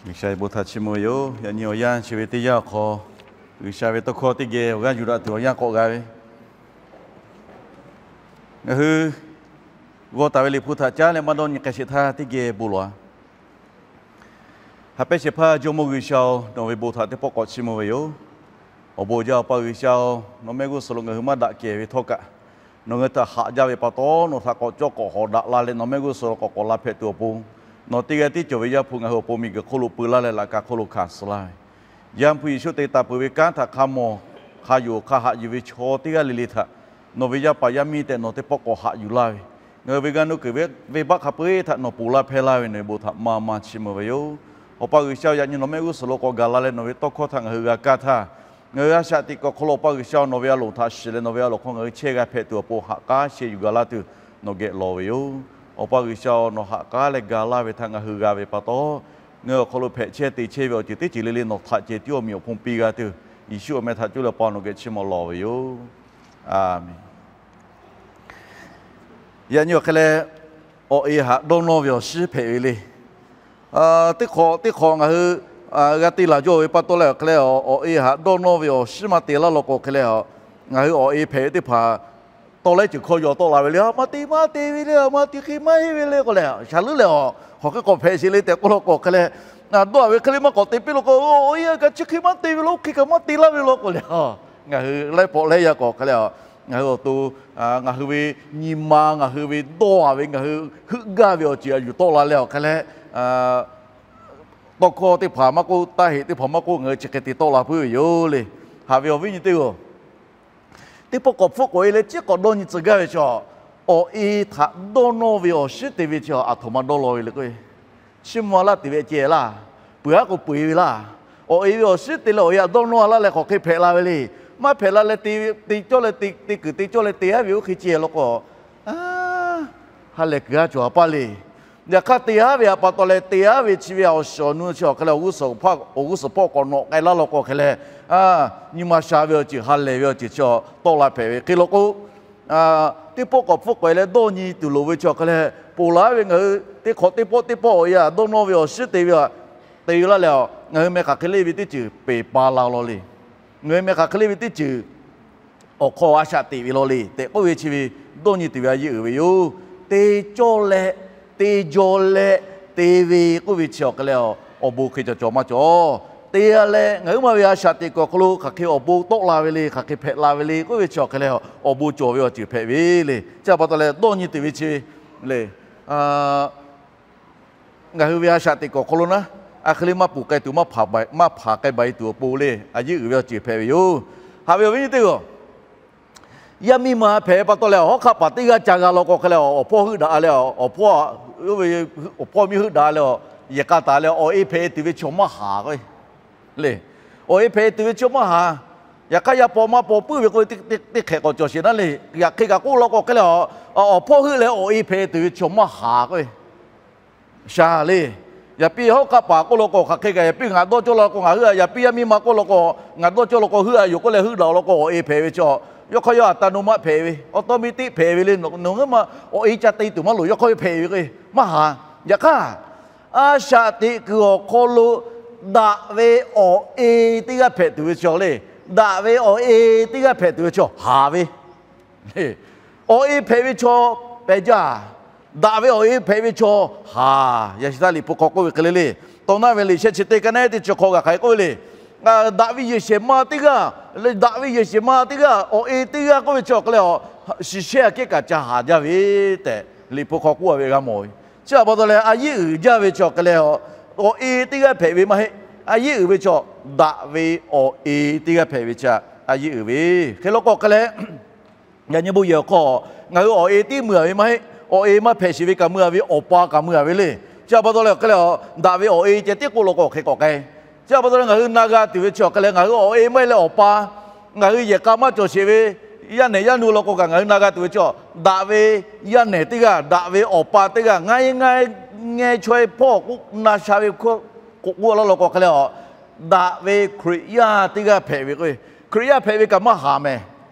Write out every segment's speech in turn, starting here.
G'uiˬsha ve bon htaꞈ chiˇ mvuh ve yoˬ. Yaꞈ nyi awˬ yanˇ chi ve teˇ yanˇ awˬ hk'aw, G'uiˬsha ve tawˇ hkawˇ teˇ geh awˬ g'aˇ yuˬ daꞈ tuˬ awˬ yanˇ k'awꞈ g'a ve, ngaˬ hui g'aw taˍ ve Liꞈ hpu htaꞈ caˉ leh maˇ dawˇ nyi k'ai sheˍ htaˇ, teˇ geh bon lawˬ-a. Haꞈ pehnˇ shehˍ hpaˇ Jawˇmawˇ G'uiˬsha-oˬ, nawˬ ve bon htaꞈ teˇ pawˆ k'awꞈ chiˇ mvuh ve yoˬ. Awˬ bon jaˇ Awˬ pa G'uiˬsha-oˬ, nawˬ mehˆ g'uˇ suhˍ lo ngaˬ hui maˇ daꞈ kehˬ ve htawˇ kaꞈ, nawˬ ngaˬ hui htaꞈ haꞈ jaˇ ve pa taw, nawˬ htaꞈ k'awꞈ cawˇ k'awꞈ hawꞈ daꞈ la leh nawˬ mehˆ g'uˇ suhˍ lo k'awꞈ k'awꞈ la hpehꞈ tuˬ awˬ pon, nawˬ teˇ g'aˇ tiˉ cawˬ ve Yaˇ hpu ngaˬ hui awˬ pon miˬguiˬ hk'oˆ lo peu laˇ leh laꞈ ka hk'oˆ lo hkanˍ suh laˇ ve, Yaˇ hpu Yeˍsuˆ te taˍ peuˬ ve kanˉ htaꞈ hk'a mawˬ hk'a yonˍ hk'a haꞈ yuˬ ve chaw teˇ g'aˇ le le htaꞈ nawˬ ve yaˇ paˍ yaˇ miˇ tehꞈ nawˬ teˇ pawˆ k'awꞈ haꞈ yuˬ laˇ ve, ngaˬ hui ve g'a nuˇ kuiˬ ve venˇbaˆ hk'a peu-eˬ htaꞈ nawˬ ponˬ laˇ hpehˇ laˇ ve nawˬ ve bon htaꞈ maˇ maˇ chiˇ mvuh ve yoˬ. Awˬ pa G'uiˬsha-oˬ, yaꞈ nyi nawˬ mehˆ g'uˇ suhˍ lo k'awꞈ gaˬ la leh nawˬ ve tawˇ hkawˇ htaꞈ ngaˬ hui g'a kaˇ htaˇ, ngaˬ hui a shaꞈ teꞈ kuiˬ awˬ hk'aw lo Awˬ pa G'uiˬsha-oˬ, nawˬ ve a loˍ htaꞈ shiˍ leh nawˬ ve a loˍ hk'aw ngaˬ hui chehˇ g'a hpehꞈ tuˬ awˬ pon haꞈ k'aˉ sheh yuˬ gaˬ laˇ tuˬ nawˬ geh lawˬ ve yoˬ. Awˬ pa G'uiˬsha-oˬ, nawˬ haꞈ k'aˉ leh gaˬ laˇ ve htaꞈ ngaˬ hui g'a ve pa taw, ngaˬ hui awˬ hk'aw lo hpehꞈ chehˇ te chehˇ ve awˬ ceuˬ teˇ ceuˬ le le nawˬ htaꞈ ceh tiˉ awˬ miˬ awˬ hponˇ piˇ g'a tuˬ, Yeˍsuˆ awˬ meh htaꞈ cuˇ leh Awˬ pa nawˬ geh chiˇ mvuh lawˬ ve yoˬ. Aˬmenˍ. Yaꞈ nyi awˬ hk'e leh, awˬ e haꞈ dawˇ nawˇ ve awˬ shinˉ hpehꞈ ve le. Teˇ hk'awꞈ teˇ hk'awꞈ ngaˬ hui g'a te laˬ jaw ve pa taw leh awˬ hk'e leh, awˬ e haꞈ dawˇ nawˇ ve awˬ shinˉ maˇ te laˇ law k'o hk'e leh, ngaˬ hui awˬ e hpehꞈ ve teˇ hpaˍ tawˇ laiˉ ceuˬ hkawˇ yaw tawˆ la ve le. Maˇ te maˇ te ve le, maˇ te hk'e maˇ heˆ ve le k'o leh, shaˍ leuˉ leh awˬ hk'aˬ hk'e k'awꞈ hpehꞈ sheˍ le tehꞈ k'oˆ law k'o hk'e leh, dawˇ-a ve hk'e le maˇ k'awꞈ te piˇ law k'o, awˬ e kaꞈ chi hk'e maˇ te ve lo, oˇ hk'e kaꞈ maˇ te laˇ ve law k'o leh, ngaˬ hui laiˉ pawˆ laiˉ yaˇ k'o hk'e leh, ngaˬ hui awˬ to, ngaˬ hui ve nyi ma, ngaˬ hui ve dawˇ-a ve, ngaˬ hui heuˆ gaˇ ve awˬ ceuˬ a yuˬ tawˆ la leh awˬ hk'e leh, tawˇ hkawˇ teˇ hpaˍ maˇ k'oˆ, taˇ heꞈ teˇ hpaˍ maˇ k'oˆ, ngaˬ hui chi hk'e te tawˆ la puiˉ ve yoˬ le. Haꞈ ve awˬ viˉ nyi teˇ g'aˇ-oˬ, teˇ pawˆ k'awꞈ hpfuhˆ k'awꞈ e leh ciˉ k'awꞈ dawˇ nyi tcuh gaˇ ve chaw, awˬ e htaꞈ dawˇ nawˇ ve awˬ shinˉ te ve chi aˬ htoꞈ ma dawˇ law ve le k'o, chiˇ mvuh laˇ tuˬ ve ceh laˇ. Peuˬ haˉ k'o peu-eˬ ve laˇ. Awˬ e ve awˬ shinˉ te leh awˬ e htaꞈ dawˇ nawˇ laˇ leh hk'aˬ hk'e hpehꞈ la ve le. Maˇ hpehꞈ la leh te cawˇ leh te kuiˬ te cawˇ leh te haˉ ve oˇ hk'e ceh law k'o, ha lehˬ kuiˬ haˉ cawˬ a paˇ le. Yaꞈ hk'aˇ te haˉ ve htaꞈ pa taw leh te haˉ ve chi ve awˬ shiˍ awˬ nu chi awˬ hk'e leh awˬ g'uˇ suhˍ hpawˇ k'awꞈ nawꞈ k'ai laˇ law k'o hk'e leh, nyi ma sha ve awˬ ceuˬ ha lehˬ ve awˬ ceuˬ chi tawˆ la hpehꞈ ve hk'e law k'o, teˇ pawˆ k'awꞈ hpfuhˆ k'awꞈ e leh dawˇ nyi tuˬ loˍ ve chi awˬ hk'e leh, ponˬ laˇ ve ngaˬ hui teˇ hk'awꞈ teˇ pawˆ teˇ pawˆ awˬ e htaꞈ dawˇ nawˇ ve awˬ shinˉ te ve htaꞈ te ve laˇ leh, ngaˬ hui meh hk'aˬ hk'e le ve teˇ ceuˬ peˬ pa la law le. Ngaˬ hui meh hk'aˬ hk'e le ve teˇ ceuˬ awˬ hk'aw a shaꞈ teꞈ ve law le tehꞈ k'oˆ ve chi ve, dawˇ nyi tuˬ ve a yeˇ uiˍ ve yoˬ. Te cawˇ leh, te jaw leh, te ve k'oˆ ve chi awˬ hk'e leh, awˬ bon hk'e cawˬ cawˬ maˇ cawˬ. Te-a leh ngaˬ huiˉ ma ve a shaꞈ teꞈ kuiˬ awˬ hk'aw lo hk'aˬ hk'e awˬ bon tawˆ la ve le, hk'aˬ hk'e hpehꞈ la ve le k'oˆ ve chi awˬ hk'e leh, awˬ bon cawˬ ve awˬ ceuˬ hpehꞈ ve le. Chi pa taw leh dawˇ nyi tuˬ ve chi ve le. Ngaˬ hui ve a shaꞈ teꞈ kuiˬ awˬ hk'aw lo naˉ, a hk'e le maˇ ponˬ k'ai tuˬ, maˇ hpanˍ k'ai baˬ e tuˬ awˬ pon le, a yeˇ uiˍ ve awˬ ceuˬ hpehꞈ ve yoˬ. Haꞈ ve awˬ viˉ nyi teˇ g'aˇ, yaˇ miˇ ma hpehꞈ pa taw leh awˬ hawˉ hk'aˆ paˍ teˇ g'aˇ ca g'a law k'o hk'e leh, awˬ hpawˇ heuˆ daꞈ leh, awˬ hpawˇ miˇ heuˆ daꞈ leh, yehˬ k'a taˍ leh awˬ e hpehꞈ tuˬ ve chaw maˇ haˍ k'o le. Awˬ e hpehꞈ tuˬ ve chaw maˇ haˍ. Yaꞈ hk'aˇ yaˇ paw maˇ paw puiˉ ve k'oˆ ve teˇ hk'ehꞈ k'awꞈ cawˬ sheˍ naˉ le. Yaꞈ hk'e kaꞈ k'oˆ law k'o hk'e leh, awˬ hpawˇ heuˆ leh awˬ e hpehꞈ tuˬ ve chaw maˇ haˍ k'o shaˍ le. Yaꞈ piˇ hawˉ hk'aˆ paˍ k'oˆ law k'o hk'aˬ hk'e kaꞈ, yaꞈ piˇ ngaˬ dawˇ cawˇ law k'o ngaˬ heuˆ-a, yaꞈ piˇ yaˇ miˇ ma k'oˆ law k'o ngaˬ dawˇ cawˇ law k'o heuˆ-a yoˬ k'oˆ leh heuˆ daꞈ law k'o, awˬ e hpehꞈ ve chaw, yawˇ hk'aˇ yawˇ a ta nu maˆ hpehꞈ ve, awˬ tawˇ miˇ teˆ hpehꞈ ve le. Nawˬ hui maˇ awˬ e ca te tuˬ maˇ loˍ, yawˇ hk'aˇ yawˇ hpehꞈ ve k'o maˇ haˍ. Yaꞈ hk'aˇ, a shaꞈ teꞈ kuiˬ awˬ hk'aw lo daꞈ ve awˬ e teˇ g'aˇ hpehꞈ tuˬ ve chaw le. Daꞈ ve awˬ e teˇ g'aˇ hpehꞈ tuˬ ve chaw haˍ ve Awˬ e hpehꞈ ve chaw pehˬ jaˇ. Daꞈ ve awˬ e hpehꞈ ve chaw haˍ. Yaꞈ shi htaˇ Liꞈ hpu hk'aw k'oˆ ve hk'e le le, taw naˆ ve liꞈ shehˆ chi teˇ ka naˉ teˇ chi hk'aw g'a hk'aˬ hk'e k'oˆ ve le. Daꞈ ve yehˬ shehˍ ma teˇ g'aˇ, daꞈ ve yehˬ shehˍ ma teˇ g'aˇ awˬ e teˇ g'aˇ k'oˆ ve chi awˬ hk'e leh, shiˍ shehˇ aꞈ kehˉ kaꞈ ca haˍ jaˇ ve tehꞈ Liꞈ hpu hk'aw k'oˆ ve g'a mawˬ ve. Chi htaꞈ pa taw leh a yeˇ uiˍ jaˇ ve chi awˬ hk'e leh, awˬ e teˇ g'aˇ hpehꞈ ve maˇ heˆ. A yeˇ uiˍ ve chaw, daꞈ ve awˬ e teˇ g'aˇ hpehꞈ ve chi a yeˇ uiˍ ve hk'e law k'o hk'e leh, yaꞈ nyi bon yehˬ awˬ hk'aw ngaˬ hui awˬ e tiˉ mui-a ve maˇ heˆ. Awˬ e maˇ hpehꞈ sheˍ ve kaꞈ mui-a ve, awˬ pa kaꞈ mui-a ve le. Chi htaꞈ pa taw leh awˬ hk'e leh, daꞈ ve awˬ e ceh tiˉ k'oˆ law k'o hk'e k'awꞈ k'ai. Chi htaꞈ pa taw leh ngaˬ hui na g'a tuˬ ve chi awˬ hk'e leh, ngaˬ hui awˬ e maˇ heˆ leh awˬ pa, ngaˬ hui yehˬ k'a maˇ cawˬ sheˍ ve yaˇ nehˬ yaˇ nu law k'o kaꞈ ngaˬ hui na g'a tuˬ ve chi, daꞈ ve yaˇ nehˬ teˇ g'aˇ, daꞈ ve awˬ pa teˇ g'aˇ, ngaˇ e ngaˇ e ngaˇ e chaweh hpawˇ k'oˆ na sha ve hk'oˆ k'oˆ laˇ law k'o hk'e leh, daꞈ ve Hkriꞈ yaˇ teˇ g'aˇ hpehꞈ ve k'o, Hkriꞈ yaˇ hpehꞈ ve kaꞈ maˇ haˍ mehˍ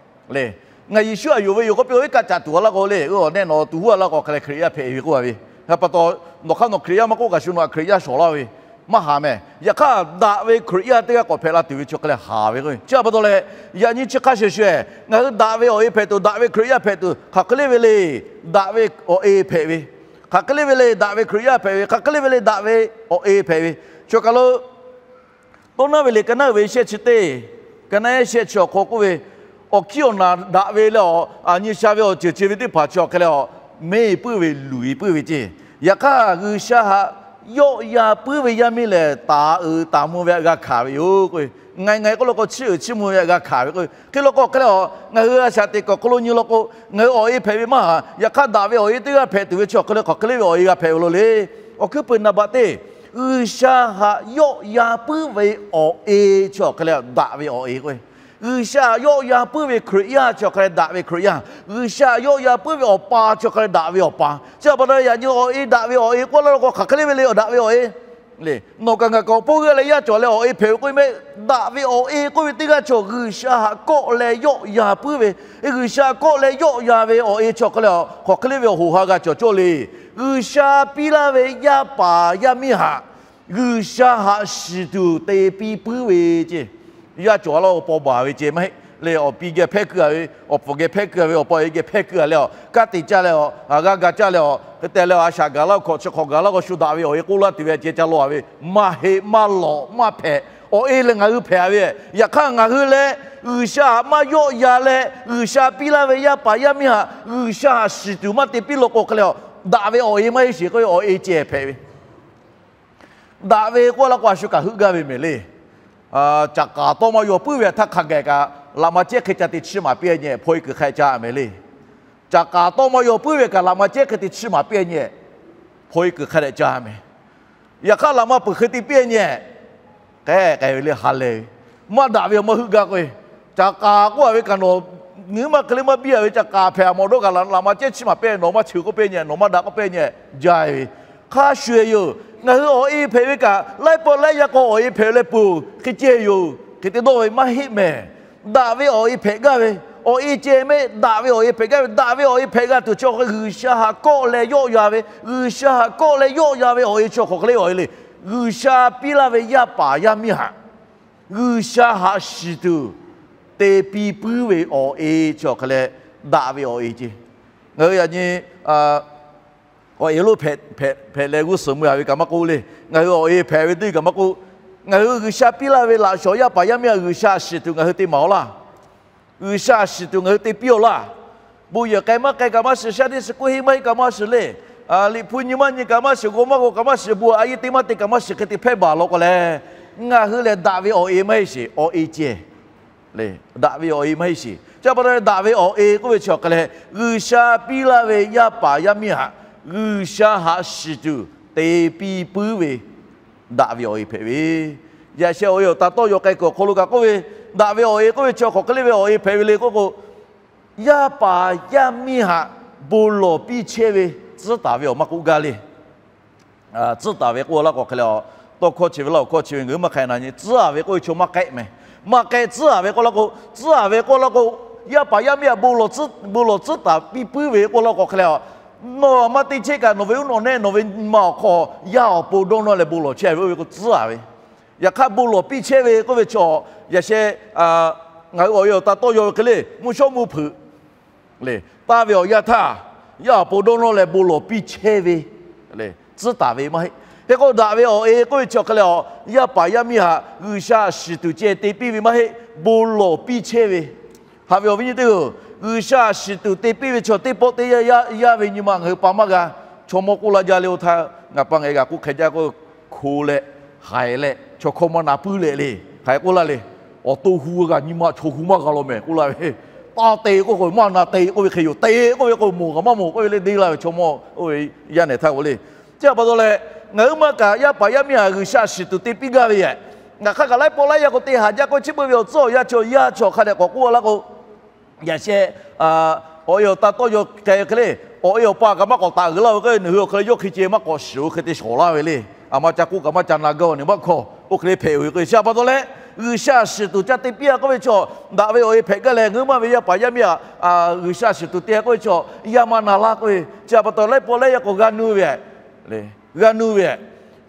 le. Ngaˬ Yeˍsuˆ aꞈ yonˍ ve yoˬ k'oˆ piˇ-oˬ, iˉ kaˆ caꞈ tuˬ a laˇ k'o le, awˬ nehˆ nawˬ tuˬ huˉ a laˇ k'o hk'e leh Hkriꞈ yaˇ hpehꞈ ve k'oˆ a ve. Htaꞈ pa taw, nawˬ hk'aˇ nawˬ Hkriꞈ yaˇ maˇ k'oˆ kaꞈ shu nawˬ htaꞈ Hkriꞈ yaˇ shawˍ laˇ ve maˇ haˍ mehˍ. Yaꞈ hk'aˇ, daꞈ ve Hkriꞈ yaˇ teˇ g'aˇ k'awꞈ hpehꞈ la tuˬ ve chi hk'e leh haˍ ve k'o, chi a pa taw leh, yaꞈ nyi chi hk'a shuˍ shuˍ, ngaˬ hui daꞈ ve awˬ e hpehꞈ tuˬ, daꞈ ve Hkriꞈ yaˇ hpehꞈ tuˬ hk'aˬ hk'e le ve le, daꞈ ve awˬ e hpehꞈ ve, hk'aˬ hk'e le ve le daꞈ ve Hkriꞈ yaˇ hpehꞈ ve, hk'aˬ hk'e le ve le daꞈ ve awˬ e hpehꞈ ve, chi kaˬ lo Toˇ naˉ ve liꞈ ka naˉ uiˍ ve shehˆ chi teˇ, ka naˉ ehˉ shehˆ chi awˬ hk'aw k'oˆ ve, awˬ hkiˇ awˬ naˍ daꞈ ve leh awˬ, a nyi sha ve awˬ ceuˬ chi ve teˇ hpaˍ chi awˬ hk'e leh awˬ, meˇ puiˉ ve luˬ e puiˉ ve ceˇ. Yaꞈ hk'aˇ, G'uiˬsha haꞈ yawˆ yan puiˉ ve yaˇ miˇ lehˬ, taˍ uiˍ taˍ mvuh ve htaꞈ g'a hkanˍ ve yoˬ k'o, ngaiˬ ngaiˬ k'oˆ law k'o, chiˇ uiˍ chiˇ mvuh ve htaꞈ g'a hkanˍ ve k'o, hk'e law k'o hk'e leh awˬ, ngaˬ hui a shaꞈ teꞈ kuiˬ awˬ hk'aw lo nyi law k'o, ngaˬ hui awˬ e hpehꞈ ve maˇ haˍ. Yaꞈ hk'aˇ, daꞈ ve awˬ e teˇ g'aˇ hpehꞈ tuˬ ve chi awˬ hk'e leh hk'aˬ hk'e le ve awˬ e g'a hpehꞈ ve lo le. Awˬ hkuiˉ peuˬ naˍ baꞈ teˇ, G'uiˬsha haꞈ yawˆ yan puiˉ ve awˬ e chi awˬ hk'e leh daꞈ ve awˬ e k'o, G'uiˬsha haꞈ yawˆ yan puiˉ ve Hkriꞈ yaˇ chi awˬ hk'e leh daꞈ ve Hkriꞈ yaˇ, G'uiˬsha haꞈ yawˆ yan puiˉ ve awˬ pa chi awˬ hk'e leh daꞈ ve awˬ pa. Chi a pa taw yaꞈ nyi awˬ e daꞈ ve awˬ e k'oˆ laˇ law k'o, hk'aˬ hk'e le ve le awˬ daꞈ ve awˬ e le. Nawˬ kaꞈ ngaˬ kaꞈ awˬ pon g'aˇ leh yaˇ cawˬ leh awˬ e hpehꞈ ve k'oˆ ve mehˆ, daꞈ ve awˬ e k'oˆ ve teˇ g'aˇ chaw G'uiˬsha haꞈ kawˆ leh yawˆ yan puiˉ ve, G'uiˬsha haꞈ kawˆ leh yawˆ yan ve awˬ e chi awˬ hk'e leh hk'aˬ hk'e le ve awˬ hoꞈ ha g'a cawˬ cawˇ le. G'uiˬsha piˇ laˇ ve yaˇ paˍ yaˇ miˇ haꞈ G'uiˬsha haꞈ shiˍ tuˬ te piˇ puiˉ ve ceˇ. Yaˇ cawˬ laˇ awˬ paw baˬ ve ceh maˇ heˆ le. Awˬ pi geh hpehˇ keu a ve, awˬ pfuhˍ geh hpehˇ keu a ve, awˬ pa e geh hpehˇ keu a leh awˬ, kanˉ te caˇ leh awˬ, g'aˇ ga caˇ leh awˬ, hk'e te leh a shaꞈ gaˬ laˇ hkawꞈ chi hk'awꞈ gaˬ laˇ k'o, shu daꞈ ve awˬ e k'oˆ laˇ tuˬ ve ceh ca law a ve, maˇ heˆ maˇ lawꞈ maˇ hpehꞈ. Awˬ e lehˬ ngaˬ hui hpehꞈ ve, yaꞈ hk'aˇ ngaˬ hui leh G'uiˬsha haꞈ maˇ yawˆ yan leh G'uiˬsha piˇ laˇ ve yaˇ paˍ yaˇ miˇ haꞈ G'uiˬsha haꞈ shiˍ tuˬ maˇ te piˇ law k'o hk'e leh awˬ, daꞈ ve awˬ e maˇ heˆ sheˍ k'oˆ ve awˬ e ceh hpehꞈ ve. Daꞈ ve k'oˆ laˇ k'o a shu kaꞈ heuˆ gaˇ ve mehˍ le. Caꞈ k'aˍ tawˇ maˇ yaw puiˉ ve htaˇ hk'a gaˬ kaꞈ laꞈ ma cehˉ hk'e ca te chiˇ maˍ piˇ a nyi hpawˇ e kuiˬ hk'a ca mehˍ le. Caꞈ k'aˍ tawˇ maˇ yaw puiˉ ve kaꞈ laꞈ ma cehˉ hk'e te chiˇ maˍ piˇ a nyi hpawˇ e kuiˬ hk'a dehꞈ ca mehˍ. Yaꞈ hk'aˇ laꞈ ma peuˬ hk'e te piˇ a nyi k'ehˉ k'ai ve le ha lehˬ ve, maˇ daꞈ ve awˬ maˇ heuˆ gaˇ k'o, caꞈ k'aˍ k'oˆ a ve kaꞈ nawˬ, nyi maˇ hk'e le maˇ biˇ a ve caꞈ k'aˍ hpehꞈ a mawˬ dawˇ kaꞈ laꞈ ma cehˉ chiˇ maˍ pehnˇ, nawˬ maˇ cheuˬ k'oˆ piˇ a nyi, nawˬ maˇ daꞈ k'oˆ piˇ a nyi, jaˇ ve. Hk'a shuˍ yoˬ. Ngaˬ hui awˬ e hpehꞈ ve kaꞈ laiˉ pawˆ laiˉ yaˇ k'o awˬ e hpehꞈ leh peuˬ hk'e ceh yoˬ. Hk'e te dawˇ ve maˇ heˆ mehˍ. Daꞈ ve awˬ e hpehꞈ gaˇ ve awˬ e ceh mehˆ, daꞈ ve awˬ e hpehꞈ gaˇ ve, daꞈ ve awˬ e hpehꞈ g'a tuˬ chi awˬ hk'e G'uiˬsha haꞈ kawˆ leh yawˆ yan ve, G'uiˬsha haꞈ kawˆ leh yawˆ yan ve awˬ e chi awˬ hk'aˬ hk'e le awˬ e le. G'uiˬsha piˇ laˇ ve yaˇ paˍ yaˇ miˇ haꞈ G'uiˬsha haꞈ shiˍ tuˬ te piˇ puiˉ ve awˬ e chi awˬ hk'e leh daꞈ ve awˬ e ceh. Ngaˬ hui yaꞈ nyi awˬ e lo hpehꞈ leh g'uˇ suhˍ mui a ve kaꞈ maˇ k'oˆ le. Ngaˬ hui awˬ e hpehꞈ ve teˇ kaꞈ maˇ k'oˆ. Ngaˬ hui G'uiˬsha piˇ laˇ ve laꞈ shawˍ yaˇ paˍ yaˇ miˇ haꞈ G'uiˬsha haꞈ shiˍ tuˬ ngaˬ hui te maˍ aw laˇ. G'uiˬsha haꞈ shiˍ tuˬ ngaˬ hui te piˇ aw laˇ. Bon yehˬ k'ai maˇ k'ai kaꞈ maˇ shiˍ, shaˉ deˇ shiˍ k'oˆ heˆ maˇ heˆ kaꞈ maˇ shiˍ le. Liꞈ hpu nyi maˇ nyi kaꞈ maˇ shiˍ, g'aw maˇ g'aw kaꞈ maˇ shiˍ, bon a yeˇ te maˇ te kaꞈ maˇ shiˍ, hk'e te hpehˇ baˬ law k'o leh, ngaˬ hui lehˬ daꞈ ve awˬ e maˇ heˆ sheˍ, awˬ e ceh. Daꞈ ve awˬ e maˇ heˆ sheˍ. Chi pa taw leh daꞈ ve awˬ e k'oˆ ve chi awˬ hk'e leh, G'uiˬsha piˇ laˇ ve yaˇ paˍ yaˇ miˇ haꞈ G'uiˬsha haꞈ shiˍ tuˬ te piˇ puiˉ ve daꞈ ve awˬ e hpehꞈ ve. Yaꞈ sheh awˬ e awˬ ta tawˇ yaw k'ai kuiˬ awˬ hk'aw lo kaꞈ k'oˆ ve, daꞈ ve awˬ e k'oˆ ve chi hk'aˬ hk'e le ve awˬ e hpehꞈ ve le k'oˆ k'o, yaˇ paˍ yaˇ miˇ haꞈ bon lawˬ piˇ chehˇ ve tcuhˉ taˍ ve awˬ maˇ k'oˆ gaˇ le. Tcuhˉ taˍ ve k'oˆ laˇ k'o hk'e leh, tawˇ hkawˇ chi ve laˇ awˬ hkawˇ chi ve ngaˬ hui maˇ hk'aˬ hk'e na nyi, tcuhˉ a ve k'oˆ ve chaw maˇ k'ehˆ mehˍ. Maˇ k'ehˆ tcuhˉ a ve k'oˆ laˇ k'o, tcuhˉ a ve k'oˆ laˇ k'o, yaˇ paˍ yaˇ miˇ haꞈ bon lawˬ tcuhˉ taˍ piˇ puiˉ ve k'oˆ laˇ k'o hk'e leh, nawˬ maˇ te chehˇ kaꞈ nawˬ ve uˉ nawˬ nehˆ nawˬ ve nyi ma awˬ hk'aw yaˇ awˬ pon dawˇ nawˇ leh bon lawˬ chehˇ ve oˇ ve k'o tcuhˉ a ve. Yaꞈ hk'aˇ bon lawˬ piˇ chehˇ ve k'oˆ ve chaw, yaꞈ sheh ngaˬ hui awˬ e awˬ ta tawˇ yaw ve hk'e le, mvuhˇ shawˉ mvuhˇ hpeuꞈ le, taˇ ve awˬ yanˇ htaˇ, yaˇ awˬ pon dawˇ nawˇ leh bon lawˬ piˇ chehˇ ve, tcuhˉ taˍ ve maˇ heˆ. Hk'e k'o daꞈ ve awˬ e k'oˆ ve chi awˬ hk'e leh, yaˇ paˍ yaˇ miˇ haꞈ G'uiˬsha shiˍ tuˬ ceh te piˇ ve maˇ heˆ, bon lawˬ piˇ chehˇ ve. Haꞈ ve awˬ viˉ nyi teˇ-oˬ, G'uiˬsha shiˍ tuˬ te piˇ ve chaw teˇ pawˆ teˇ yanˇ yaˇ ve nyi ma ngaˬ hui pa maˇ g'a. Chaw mawˇ k'oˆ laˇ jaˇ le, oˇ htaˇ ngaˬ pa ngaˬ e g'a k'oˆ hk'e jaˇ k'o, hko leh, haiˬ leh, chaw hkawˇ maˇ na puiˉ leh le. Hk'aˬ hk'e k'oˆ laˇ le. Awˬ to hu g'a nyi ma chaw hu maˇ g'a law mehˍ k'oˆ laˇ ve. Taˇ te k'oˆ k'o maˇ na te k'oˆ ve hk'e yoˬ, te k'oˆ ve k'o mawˬ kaꞈ maˇ mawˬ k'oˆ ve le, deˇ laˇ ve chaw mawˇ oˇ ve yaˇ nehˬ htaˇ k'o le. Chi a pa taw leh, ngaˬ hui maˇ kaꞈ yaˇ paˍ yaˇ miˇ haꞈ G'uiˬsha shiˍ tuˬ te piˇ gaˇ ve yoˬ. Ngaˬ hk'aˇ kaꞈ laiˉ pawˆ laiˉ yaˇ k'o te haˍ jaˇ k'o, chi beuꞈ ve awˬ tcuhˉ awˬ yanˇ chaw yaˇ chaw hk'a dehꞈ k'awꞈ k'oˆ laˇ k'o, yaꞈ sheh awˬ e awˬ ta tawˇ yaw k'ai hk'e le, awˬ e awˬ pa kaꞈ maˇ k'awꞈ taˍ uiˍ laˇ ve k'o, nawˬ hui awˬ hk'e le yawˇ hk'e ceh maˇ k'awꞈ shiˍ-oˬ, hk'e te shawˍ laˇ ve le. A ma ca k'oˆ kaꞈ maˇ ca na gaˇ-oˬ, nawˬ maˇ hkawˇ oˇ hk'e le hpehꞈ-oˬ ve k'o, chi a pa taw leh, G'uiˬsha shiˍ tuˬ ca te piˇ a k'oˆ ve chaw, daꞈ ve awˬ e hpehꞈ gaˇ leh, ngaˬ hui maˇ ve yaˇ paˍ yaˇ miˇ haꞈ G'uiˬsha shiˍ tuˬ te k'oˆ ve chaw, yaˇ maˇ na laˇ k'oˆ ve, chi a pa taw laiˉ pawˆ laiˉ yaˇ k'o g'a nuˇ ve, g'a nuˇ ve.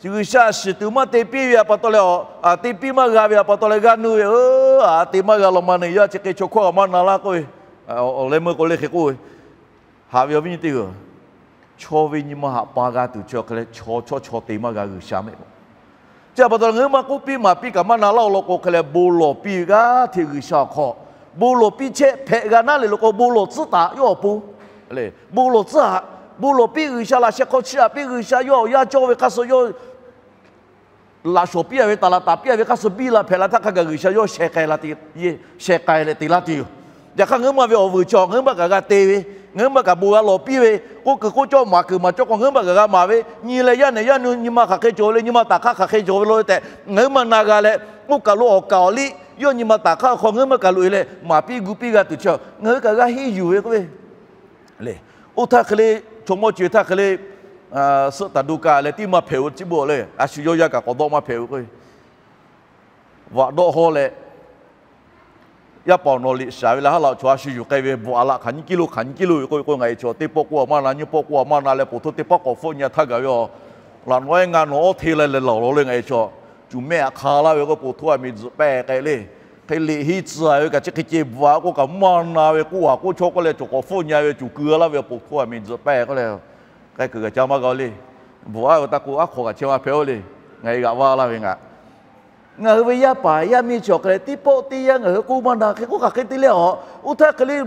G'uiˬsha shiˍ tuˬ maˇ te piˇ ve htaꞈ pa taw leh, te piˇ maˇ g'a ve htaꞈ pa taw leh g'aˇ nuˇ ve, a te maˇ g'a law ma neˬ yaˇ chi hk'e chaw hkawˇ g'a maˇ na laˇ k'oˆ ve, leh meuˇ k'o le hk'e k'oˆ ve, haꞈ ve awˬ viˉ nyi teˇ hpaˍ-oˬ, chaw ve nyi ma htaꞈ pa g'a tuˬ chi awˬ hk'e leh chaw chawˇ chaw te maˇ g'a G'uiˬsha mehˆ. Chi htaꞈ pa taw leh ngaˬ hui maˇ k'oˆ piˇ maˍ piˇ kaꞈ maˇ na laˇ awˬ lawn k'o hk'e leh bon lawˬ piˇ ve g'aˇ hteꞈ G'uiˬsha awˬ hk'aw bon lawˬ piˇ chehˇ hpehꞈ g'a naˉ le lo k'o, bon lawˬ tcuhˉ taˍ yawˇ awˬ pon. Bon lawˬ tcuhˉ htaꞈ, bon lawˬ piˇ G'uiˬsha laꞈ sheh hk'aw chiˇ aꞈ piˇ G'uiˬsha yawˇ awˬ yanˇ cawˇ ve hk'aˇ suh yawˇ laꞈ shawˍ piˇ a ve, taˍ laꞈ taˍ piˇ a ve hk'aˇ suh biˇ la hpehꞈ la htaˇ hk'a gaˬ G'uiˬsha yawˇ sheh k'ai la te, sheh k'ai leh te laˇ tuˬ yoˬ. Yaꞈ hk'aˇ ngaˬ hui ma ve awˬ vuiˬ chaw ngaˬ hui maˇ kaꞈ g'a te ve, ngaˬ hui maˇ kaꞈ bon g'a lawˬ piˇ ve, k'oˆ kuiˬ k'oˆ cawˇ maˍ kuiˬ maˍ cawˇ k'o ngaˬ hui maˇ kaꞈ g'a maˍ ve, nyi leh yaˇ nehˬ yaˇ nu nyi ma hk'aˬ hk'e cawˬ ve le, nyi ma taˍ hk'aˇ hk'aˬ hk'e cawˬ ve lo tehꞈ ngaˬ hui maˇ na g'a leh, k'oˆ kaˬ lo awˬ kaˍ awˬ liˇ yawˇ nyi ma taˍ hk'aˇ awˬ hk'aw ngaˬ hui maˇ kaꞈ loꞈ e leh maˍ piˇ gu piˇ g'a tuˬ chi ngaˬ hui kaꞈ g'a henˇ yuˬ ve k'oˆ ve le. Oˇ htaˇ hk'e le, chaw mawˇ chi ve htaˇ hk'e le, suhˆ taˍ du ka leh tiˉ maˇ hpehꞈ-o chi beuꞈ le, a shu yawˇ yaˇ kaꞈ k'awꞈ dawˆ maˇ hpehꞈ-o k'oˆ ve, vaꞈ dawˆ hawˇ leh, yaˇ paˍ awˬ nawˬ liꞈ shaˍ ve leh haˉ la chaw a shu yuˬ k'ai ve bvuhꞈ a laꞈ hk'aˬ nyiˇ kiˇ lo hk'aˬ nyiˇ kiˇ lo ve k'oˆ ve k'o, ngaˬ e chaw teˇ pawˆ k'oˆ a maˇ na, nyiˇ pawˆ k'oˆ a maˇ na leh, poˬ htoˇ teˇ paˉ k'awꞈ hpfuhˆ nyi a htaˇ gaˬ ve a, laꞈ nawˉ ehˉ ngaˇ nawˬ awˉ hteˇ la leh lawˬ law le ngaˬ e chaw, cuˬ mehˆ htaꞈ hk'a laˇ ve k'o, poˬ htoˇ a miˬ tzuhꞈ pehˇ k'ai le. Hk'e liꞈ henˇ tcuh a ve kaꞈ chi hk'e ceh bvuhꞈ a k'oˆ kaꞈ maˇ na ve k'oˆ a k'oˆ chaw k'oˆ leh cawˬ k'awꞈ hpfuhˆ nyi a ve cuˬ keu laˇ ve poˬ htoˇ a miˬ tzuhꞈ pehˇ k'oˆ leh, k'ai kuiˬ kaꞈ ca maˇ g'a le. Bvuhꞈ a ve taˇ k'o, aˉ hk'aw kaꞈ chehˇ maˇ hpehꞈ-o le. Ngaˬ e g'aꞈ vaˇ laˇ ve ngaˬ ngaˬ hui ve yaˇ paˍ yaˇ miˇ chi awˬ hk'e leh teˇ pawˆ teˇ yanˇ ngaˬ hui k'oˆ maˇ na hk'e k'oˆ hk'aˬ hk'e te le a. Oˇ htaˇ hk'e le,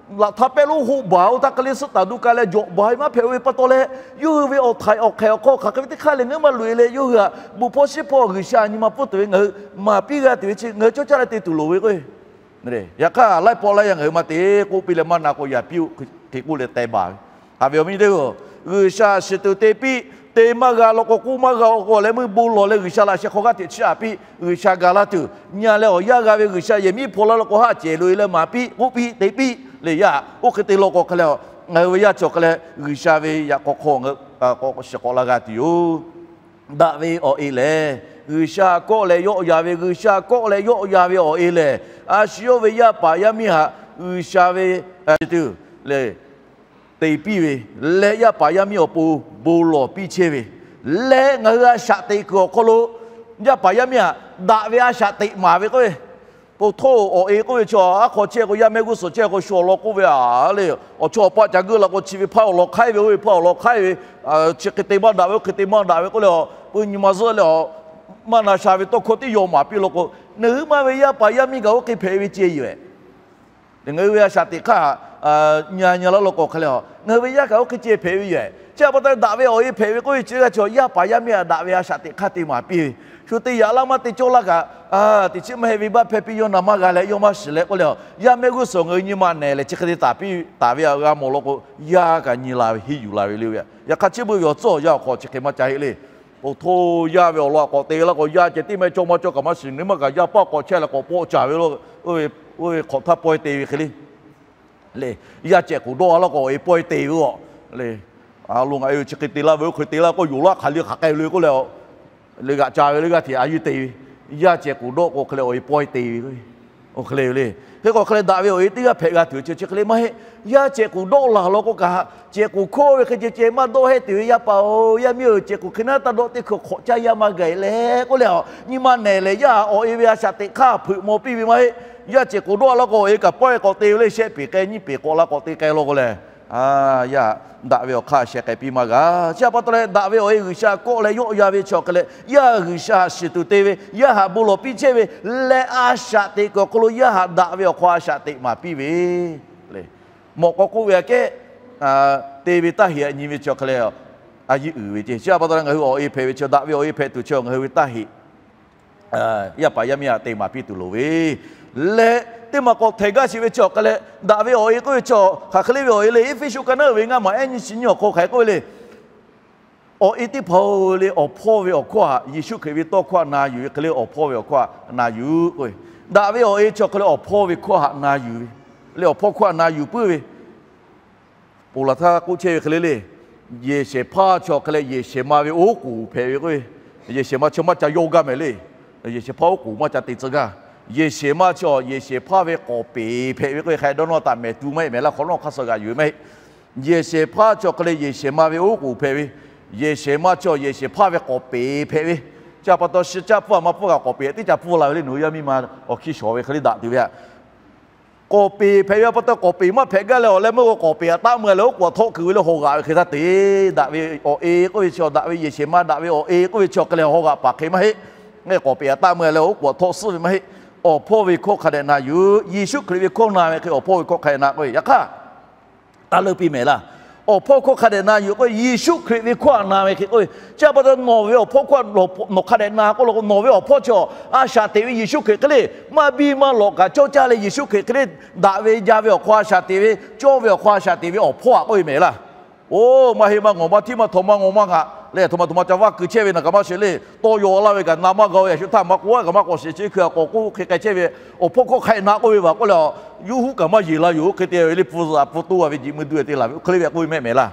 laꞈ htaˇ pehˆ lonˉ hoˆ baˬ, oˇ htaˇ hk'e le suhˆ taˍ du ka leh jawꞈ baˬ ve maˇ hpehꞈ-o ve pa taw leh, yawˇ hui ve awˬ htaiꞈ awˬ hk'ehꞈ awˬ hk'aw hk'aˬ hk'e ve teˇ hk'aˇ leh ngaˬ hui maˇ loꞈ e leh, yawˇ hui htaꞈ bon hpawˇ shiˉ hpawˇ G'uiˬsha nyi ma pfuhˇ tuˬ ve ngaˬ hui maˍ piˇ g'a tuˬ ve chi ngaˬ hui cawˇ caˇ leh te tuˬ loˍ ve k'o, yaꞈ hk'aˇ laiˉ pawˆ laiˉ yanˇ ngaˬ hui maˇ te k'oˆ piˇ leh maˇ na k'o, yaꞈ piˇ-oˬ hk'e k'oˆ leh teh baˬ ve. Haꞈ ve awˬ viˉ nyi teˇ hpaˍ-oˬ, G'uiˬsha shiˍ tuˬ te piˇ, te maˇ g'a law k'o, k'oˆ maˇ g'a k'o, awˬ leh meuˇ bon lawˬ leh G'uiˬsha laꞈ sheh hk'aw g'aˇ hteꞈ chiˇ aꞈ piˇ, G'uiˬsha ga laˇ tuˬ nyi a leh awˬ yanˇ g'a ve G'uiˬsha yehˬ miˉ hpaw laˇ law k'o, haˆ cehˬ loꞈ e leh maˍ piˇ k'oˆ piˇ te piˇ le yaˇ. Oˇ hk'e te law k'o hk'e leh, ngaˬ hui ve yaˇ chi awˬ hk'e leh G'uiˬsha ve yaꞈ k'aw hk'aw k'awꞈ shiˍ k'awꞈ la g'a tuˬ yoˬ. Daꞈ ve awˬ e lehˬ, G'uiˬsha kawˆ leh yawˆ yan ve, G'uiˬsha kawˆ leh yawˆ yan ve awˬ e lehˬ, a shu yawˇ ve yaˇ paˍ yaˇ miˇ htaꞈ G'uiˬsha ve tuˬ le te piˇ ve leh, yaˇ paˍ yaˇ miˇ awˬ pon bon lawˬ piˇ chehˇ ve leh, ngaˬ hui a shaꞈ teꞈ kuiˬ awˬ hk'aw lo yaˇ paˍ yaˇ miˇ htaꞈ daꞈ ve a shaꞈ teꞈ maˍ ve k'oˆ ve, po htoˇ awˬ e k'oˆ ve chaw aˉ hk'aw chehˇ k'o, yaˇ mehˆ g'uˇ suhˍ chehˇ k'o, shu awˬ lawn k'oˆ ve a le, awˬ chawˇ awˬ paˆ ca geuˆ la k'o, chi ve hpaˇ awˬ lawn hk'aiˉ ve, oˇ ve hpaˇ awˬ lawn hk'aiˉ ve, chi hk'e te maˇ daꞈ ve, oˇ hk'e te maˇ daꞈ ve k'oˆ leh, a peu nyi ma zuhˆ leh a maˇ na sha ve tawˇ hkawˇ tiˉ yaw maˍ piˇ law k'o, nawˬ hui ma ve yaˇ paˍ yaˇ miˇ kaꞈ oˇ hk'e hpehꞈ ve ceh yoˬ. Ngaˬ hui ve a shaꞈ teꞈ hk'aˇ nyi a nyi a laˇ law k'o hk'e leh, ngaˬ hui ve yaˇ kaꞈ oˇ hk'e ceh hpehꞈ ve yoˬ. Chi htaꞈ pa taw daꞈ ve awˬ e hpehꞈ ve k'oˆ ve chi g'aˇ chaw yaˇ paˍ yaˇ miˇ htaꞈ daꞈ ve a shaꞈ teꞈ hk'aˇ te maˍ piˇ ve, shu te yaꞈ laˇ maˇ te cawˇ laˇ kaꞈ, teꞈ chiˉ maˇ heˆ ve baˆ hpehˇ piˇ, yawˇ na maˇ g'a leh yawˇ maˇ shiˍ leh k'oˆ leh, yaˇ mehˆ g'uˇ suhˍ ngaˬ hui nyi ma nehˬ leh chi hk'e te taˍ piˇ taˍ ve htaꞈ g'a mawˬ law k'o, yaˇ kaꞈ nyi la ve henˇ yuˬ la ve le. Yaꞈ hk'aˇ chi beuꞈ ve awˬ tcuhˉ awˬ yanˇ awˬ hk'aw chi hk'e maˇ ca heˆ le. Po htoˇ yaˇ ve awˬ lawn k'awꞈ te laˇ k'o, yaˇ ceh tiˉ maˇ heˆ, cawˇ maˇ cawˇ kaꞈ maˇ shiˍ, nawˬ hui maˇ kaꞈ yaˇ paˆ k'awꞈ chehˇ leh k'awꞈ pawˆ caˍ ve lo, oˇ ve hk'awꞈ htaˇ pawehˇ te ve hk'e le. Le, yaˇ cehˬ k'oˍ dawˆ a laˇ k'o awˬ e pawehˇ te ve a le. A lo ngaˬ e chi hk'e te laˇ ve, oˇ hk'e te laˇ k'o, yonˍ laˇ hk'aˬ le hk'aˬ k'ai lo k'oˆ leh, le g'aꞈ ca ve le g'aˇ hteꞈ a yeˇ te ve, yaˇ cehˬ k'oˍ dawˆ k'o hk'e leh awˬ e pawehˇ te ve, oˇ hk'e le le. Hk'e k'o hk'e leh daꞈ ve awˬ e teˇ g'aˇ hpehꞈ g'a tuˬ chi chi hk'e le maˇ heˆ. Yaˇ cehˬ k'oˍ dawˆ laˬ law k'o kaꞈ, cehˬ k'oˍ hkawˇ ve hk'e ceh ceh maˇ dawˆ heˆ tuˬ ve yaˇ paˍ-oˬ, yaˇ miˇ-oˬ, cehˬ k'oˍ hk'e naˉ taˇ dawˆ teˇ hkui hk'awꞈ caˇ yaˇ maˇ gaˬ leh k'oˆ leh, nyi ma nehˬ lehˬ yaˇ awˬ e ve a shaꞈ teꞈ hk'aˇ hpeuꞈ maw piˇ ve maˇ heˆ. Yaˇ cehˬ k'oˍ dawˆ laˇ k'o awˬ e kaꞈ pawehˇ k'awꞈ te ve le, shehˆ peˍ k'ai nyiˇ peˍ k'awꞈ la k'awꞈ te k'ai law k'o lehˬ, yaˇ daꞈ ve awˬ hk'aˇ sheh k'ai piˇ maˇ g'a. Chi htaꞈ pa taw leh daꞈ ve awˬ e G'uiˬsha kawˆ leh yawˆ yan ve chi awˬ hk'e leh, yaˇ G'uiˬsha htaꞈ shiˍ tuˬ te ve, yaˇ htaꞈ bon lawˬ piˇ chehˇ ve leh, a shaꞈ teꞈ kuiˬ awˬ hk'aw lo yaˇ htaꞈ daꞈ ve awˬ hk'aw a shaꞈ teꞈ maˍ piˇ ve le. Mawꞈ k'aw k'oˆ ve aꞈ kehˉ, te ve taˇ heꞈ aꞈ nyi ve chi awˬ hk'e leh, a yeˇ uiˍ ve ceh. Chi htaꞈ pa taw leh ngaˬ hui awˬ e hpehꞈ ve chi daꞈ ve awˬ e hpehꞈ tuˬ chi ngaˬ hui ve taˇ heꞈ yaˇ paˍ yaˇ miˇ htaꞈ te maˍ piˇ tuˬ loˍ ve leh, teˇ maˬ k'awꞈ htehˍ gaˇ sheˍ ve chi awˬ hk'e leh, daꞈ ve awˬ e k'oˆ ve chi hk'aˬ hk'e le ve awˬ e le. Eˇfeˇsuꞈ ka naˉ uiˍ ve ngaˇ maˬ ehˉ nyi chi nyiˇ awˬ hk'aw hk'aˬ hk'e k'oˆ ve le. Awˬ e teˇ hpaˍ-oˬ le, awˬ hpawˇ ve awˬ hkawˇ htaꞈ, Yeˍsuˆ Hkriꞈ ve tawˇ hkawˇ htaꞈ na yuˬ ve hk'e le, awˬ hpawˇ ve awˬ hkawˇ htaꞈ na yuˬ k'oˆ ve. Daꞈ ve awˬ e chi awˬ hk'e le, awˬ hpawˇ ve hkawˇ htaꞈ na yuˬ ve le, awˬ hpawˇ hkawˇ htaꞈ na yuˬ puiˉ ve. Ponˬ laˬ htaˇ k'oˆ chehˇ ve hk'e le le, yehˬ shehˍ hpaˇ chi awˬ hk'e leh yehˬ shehˍ ma ve oˉ k'oˍ hpehꞈ ve k'oˆ ve. Yehˬ shehˍ ma chi maˇ ca yawˇ gaˇ mehˍ le. Yehˬ shehˍ hpaˇ oˉ k'oˍ maˇ ca te tcuh gaˇ. Yehˬ shehˍ ma chi awˬ yehˬ shehˍ hpaˇ ve k'awˍ peˍ hpehꞈ ve k'oˆ ve. Hk'a dawˇ nawˇ taꞈ mehˍ tu maˇ heˆ, mehˍ laˇ hk'awꞈ nawˉ hk'aˇ suh g'aꞈ yuˬ ve maˇ heˆ. Yehˬ shehˍ hpaˇ chi awˬ hk'e leh yehˬ shehˍ ma ve oˉ k'oˍ hpehꞈ ve. Yehˬ shehˍ ma chi awˬ yehˬ shehˍ hpaˇ ve k'awˍ peˍ hpehꞈ ve, chi pa taw shi caˇ pfuhˇ a ma pfuhˇ kaꞈ k'awˍ peˍ teˇ ca pfuhˇ la ve le, nawˬ hui yaˇ miˇ ma awˬ hkiˇ shawˍ ve hk'e le daꞈ tuˬ ve aꞈ. K'awˍ peˍ hpehꞈ ve pa taw k'awˍ peˍ maˇ hpehꞈ gaˇ leh awˬ leh meuˇ k'o k'awˍ peˍ aꞈ taˆ meuˇ leh oˉ k'oˍ aꞈ htawˆ kuiˬ ve le haw g'aꞈ ve hk'e htaˇ te, daꞈ ve awˬ e k'oˆ ve chi daꞈ ve yehˬ shehˍ ma daꞈ ve awˬ e k'oˆ ve chi awˬ hk'e leh haw g'aꞈ paˍ hk'e maˇ heˆ. K'awˍ peˍ aꞈ taˆ meuˇ leh oˉ k'oˍ aꞈ htawˆ suhˉ ve maˇ heˆ. Awˬ hpawˇ ve hkawˇ hk'a dehꞈ na yuˬ, Yeˍsuˆ Hkriꞈ ve hkawˇ na ve hk'e awˬ hpawˇ ve hkawˇ hk'a dehꞈ na k'oˆ ve. Yaꞈ hk'aˇ, taˇ leuˆ piˇ mehˍ laˇ. Awˬ hpawˇ hkawˇ hk'a dehꞈ na yuˬ k'oˆ ve, Yeˍsuˆ Hkriꞈ ve hkawˇ aꞈ na ve hk'e k'oˆ ve. Chi pa taw nawˬ ve awˬ hpawˇ hkawˇ nawˬ hk'a dehꞈ na k'oˆ law k'o, nawˬ ve awˬ hpawˇ chi a shaꞈ teꞈ ve Yeˍsuˆ Hkriꞈ hk'e le, maˇ biˇ maˇ lawꞈ kaꞈ cawˇ caˇ leh Yeˍsuˆ Hkriꞈ hk'e le daꞈ ve jaˇ ve awˬ hk'aw a shaꞈ teꞈ ve, cawˇ ve awˬ hk'aw a shaꞈ teꞈ ve awˬ hpawˇ aꞈ k'oˆ ve mehˍ laˇ. Oˇ, maˇ heˆ maˇ ngawˬ maˇ htiˇ maˇ htaw maˇ ngaw maˇ ngaˬ leh, a htoꞈ ma htoꞈ ma ca vaˇ keu chehˇ ve naˬ kaꞈ maˇ shiˍ le. Tawˇ yaw laˇ ve kaꞈ na maˇ g'a ve, a shu htaˇ maˇ k'oˆ a kaꞈ maˇ k'awꞈ shiˍ chi hkui a k'awꞈ k'oˆ hk'e k'ai chehˇ ve, awˬ hpawˇ hkawˇ hk'a dehꞈ na k'oˆ ve vaˬ k'oˆ leh, yawˇ huˉ kaꞈ maˇ yeˬ la yoˬ. Hk'e te ve le, hpu zuhꞈ hpu toˇ a ve jiꞈ mui duˇ ve te laˬ ve oˇ hk'e le ve k'oˆ ve mehˆ mehˍ laˇ.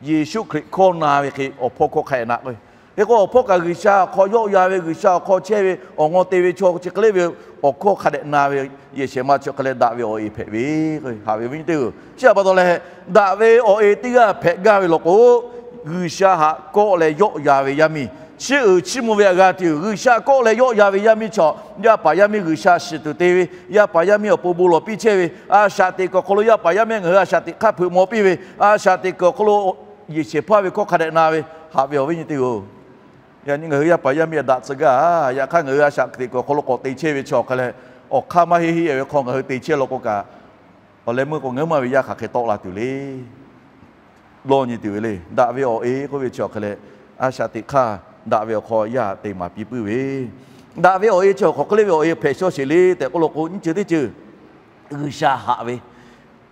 Yeˍsuˆ Hkriꞈ hkawˇ na ve hk'e awˬ hpawˇ hkawˇ hk'a dehꞈ na k'oˆ ve. Hk'e k'o awˬ hpawˇ kaꞈ G'uiˬsha awˬ hk'aw yawˆ yan ve, G'uiˬsha awˬ hk'aw chehˇ ve awˬ ngawˇ te ve chaw chi hk'e le ve awˬ hkawˇ hk'a dehꞈ na ve, yehˬ shehˍ ma chi hk'e leh daꞈ ve awˬ e hpehꞈ ve k'o, haꞈ ve awˬ viˉ nyi teˇ-oˬ, chi htaꞈ pa taw leh, daꞈ ve awˬ e teˇ g'aˇ hpehꞈ gaˇ ve law k'o, G'uiˬsha htaꞈ kawˆ leh yawˆ yan ve yaˇ miˇ, chiˇ uiˍ chiˇ mvuh ve htaꞈ g'a tuˬ, G'uiˬsha kawˆ leh yawˆ yan ve yaˇ miˇ chaw, yaˇ paˍ yaˇ miˇ G'uiˬsha shiˍ tuˬ te ve, yaˇ paˍ yaˇ miˇ awˬ pon bon lawˬ piˇ chehˇ ve, a shaꞈ teꞈ kuiˬ awˬ hk'aw lo yaˇ paˍ yaˇ miˇ ngaˬ hui a shaꞈ teꞈ hk'aˇ hpeuꞈ maw piˇ ve, a shaꞈ teꞈ kuiˬ awˬ hk'aw lo yehˬ shehˍ hpaˇ ve hkawˇ hk'a dehꞈ na ve, haꞈ ve awˬ viˉ nyi teˇ-oˬ. Yaꞈ nyi ngaˬ hui yaˇ paˍ yaˇ miˇ daꞈ tcuh gaˇ, yaꞈ hk'aˇ ngaˬ hui a shaꞈ teꞈ kuiˬ awˬ hk'aw lo k'awꞈ te chehˇ ve chi awˬ hk'a leh, awˬ hk'aˇ maˇ heˆ heˆ ve hk'aw ngaˬ hui te chehˇ law k'o kaꞈ, awˬ leh meuˇ k'o ngaˬ hui maˇ ve yaˇ hk'aˬ hk'e tawˆ la tuˬ le. Dawˇ nyi tuˬ ve le. Daꞈ ve awˬ e k'oˆ ve chi awˬ hk'a leh, a shaꞈ teꞈ hk'aˇ daꞈ ve awˬ hk'aw yaˇ te maˍ piˇ puiˉ ve, daꞈ ve awˬ e chi awˬ hk'aw hk'e le ve awˬ e hpehꞈ shawˇ sheˍ le tehꞈ k'oˆ law k'o, nyiˇ ceuˬ teˇ ceuˬ G'uiˬsha haꞈ ve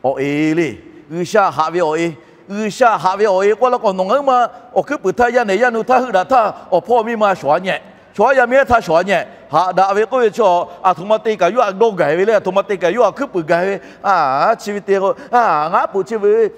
awˬ e le. G'uiˬsha haꞈ ve awˬ e. G'uiˬsha haꞈ ve awˬ e k'oˆ law k'o, nawˬ ngaˬ hui ma awˬ hkuiˉ puiˍ htaˇ, yaˇ nehˬ yaˇ nu htaˇ, heuˆ daꞈ htaˇ, awˬ hpawˇ miˇ ma shawˍ a nyehˬ, shawˍ a yaˇ miˇ ehˉ htaˇ shawˍ a nyehˬ, haꞈ daꞈ ve k'oˆ ve chi, a htoꞈ ma te kaꞈ yawˇ htaꞈ dawˇ gaˬ ve le, a htoꞈ ma te kaꞈ yawˇ htaꞈ hkuiˉ puiˍ gaˬ ve, a, chi ve te k'o, a, ngaˬ aˉ poꞈ chi ve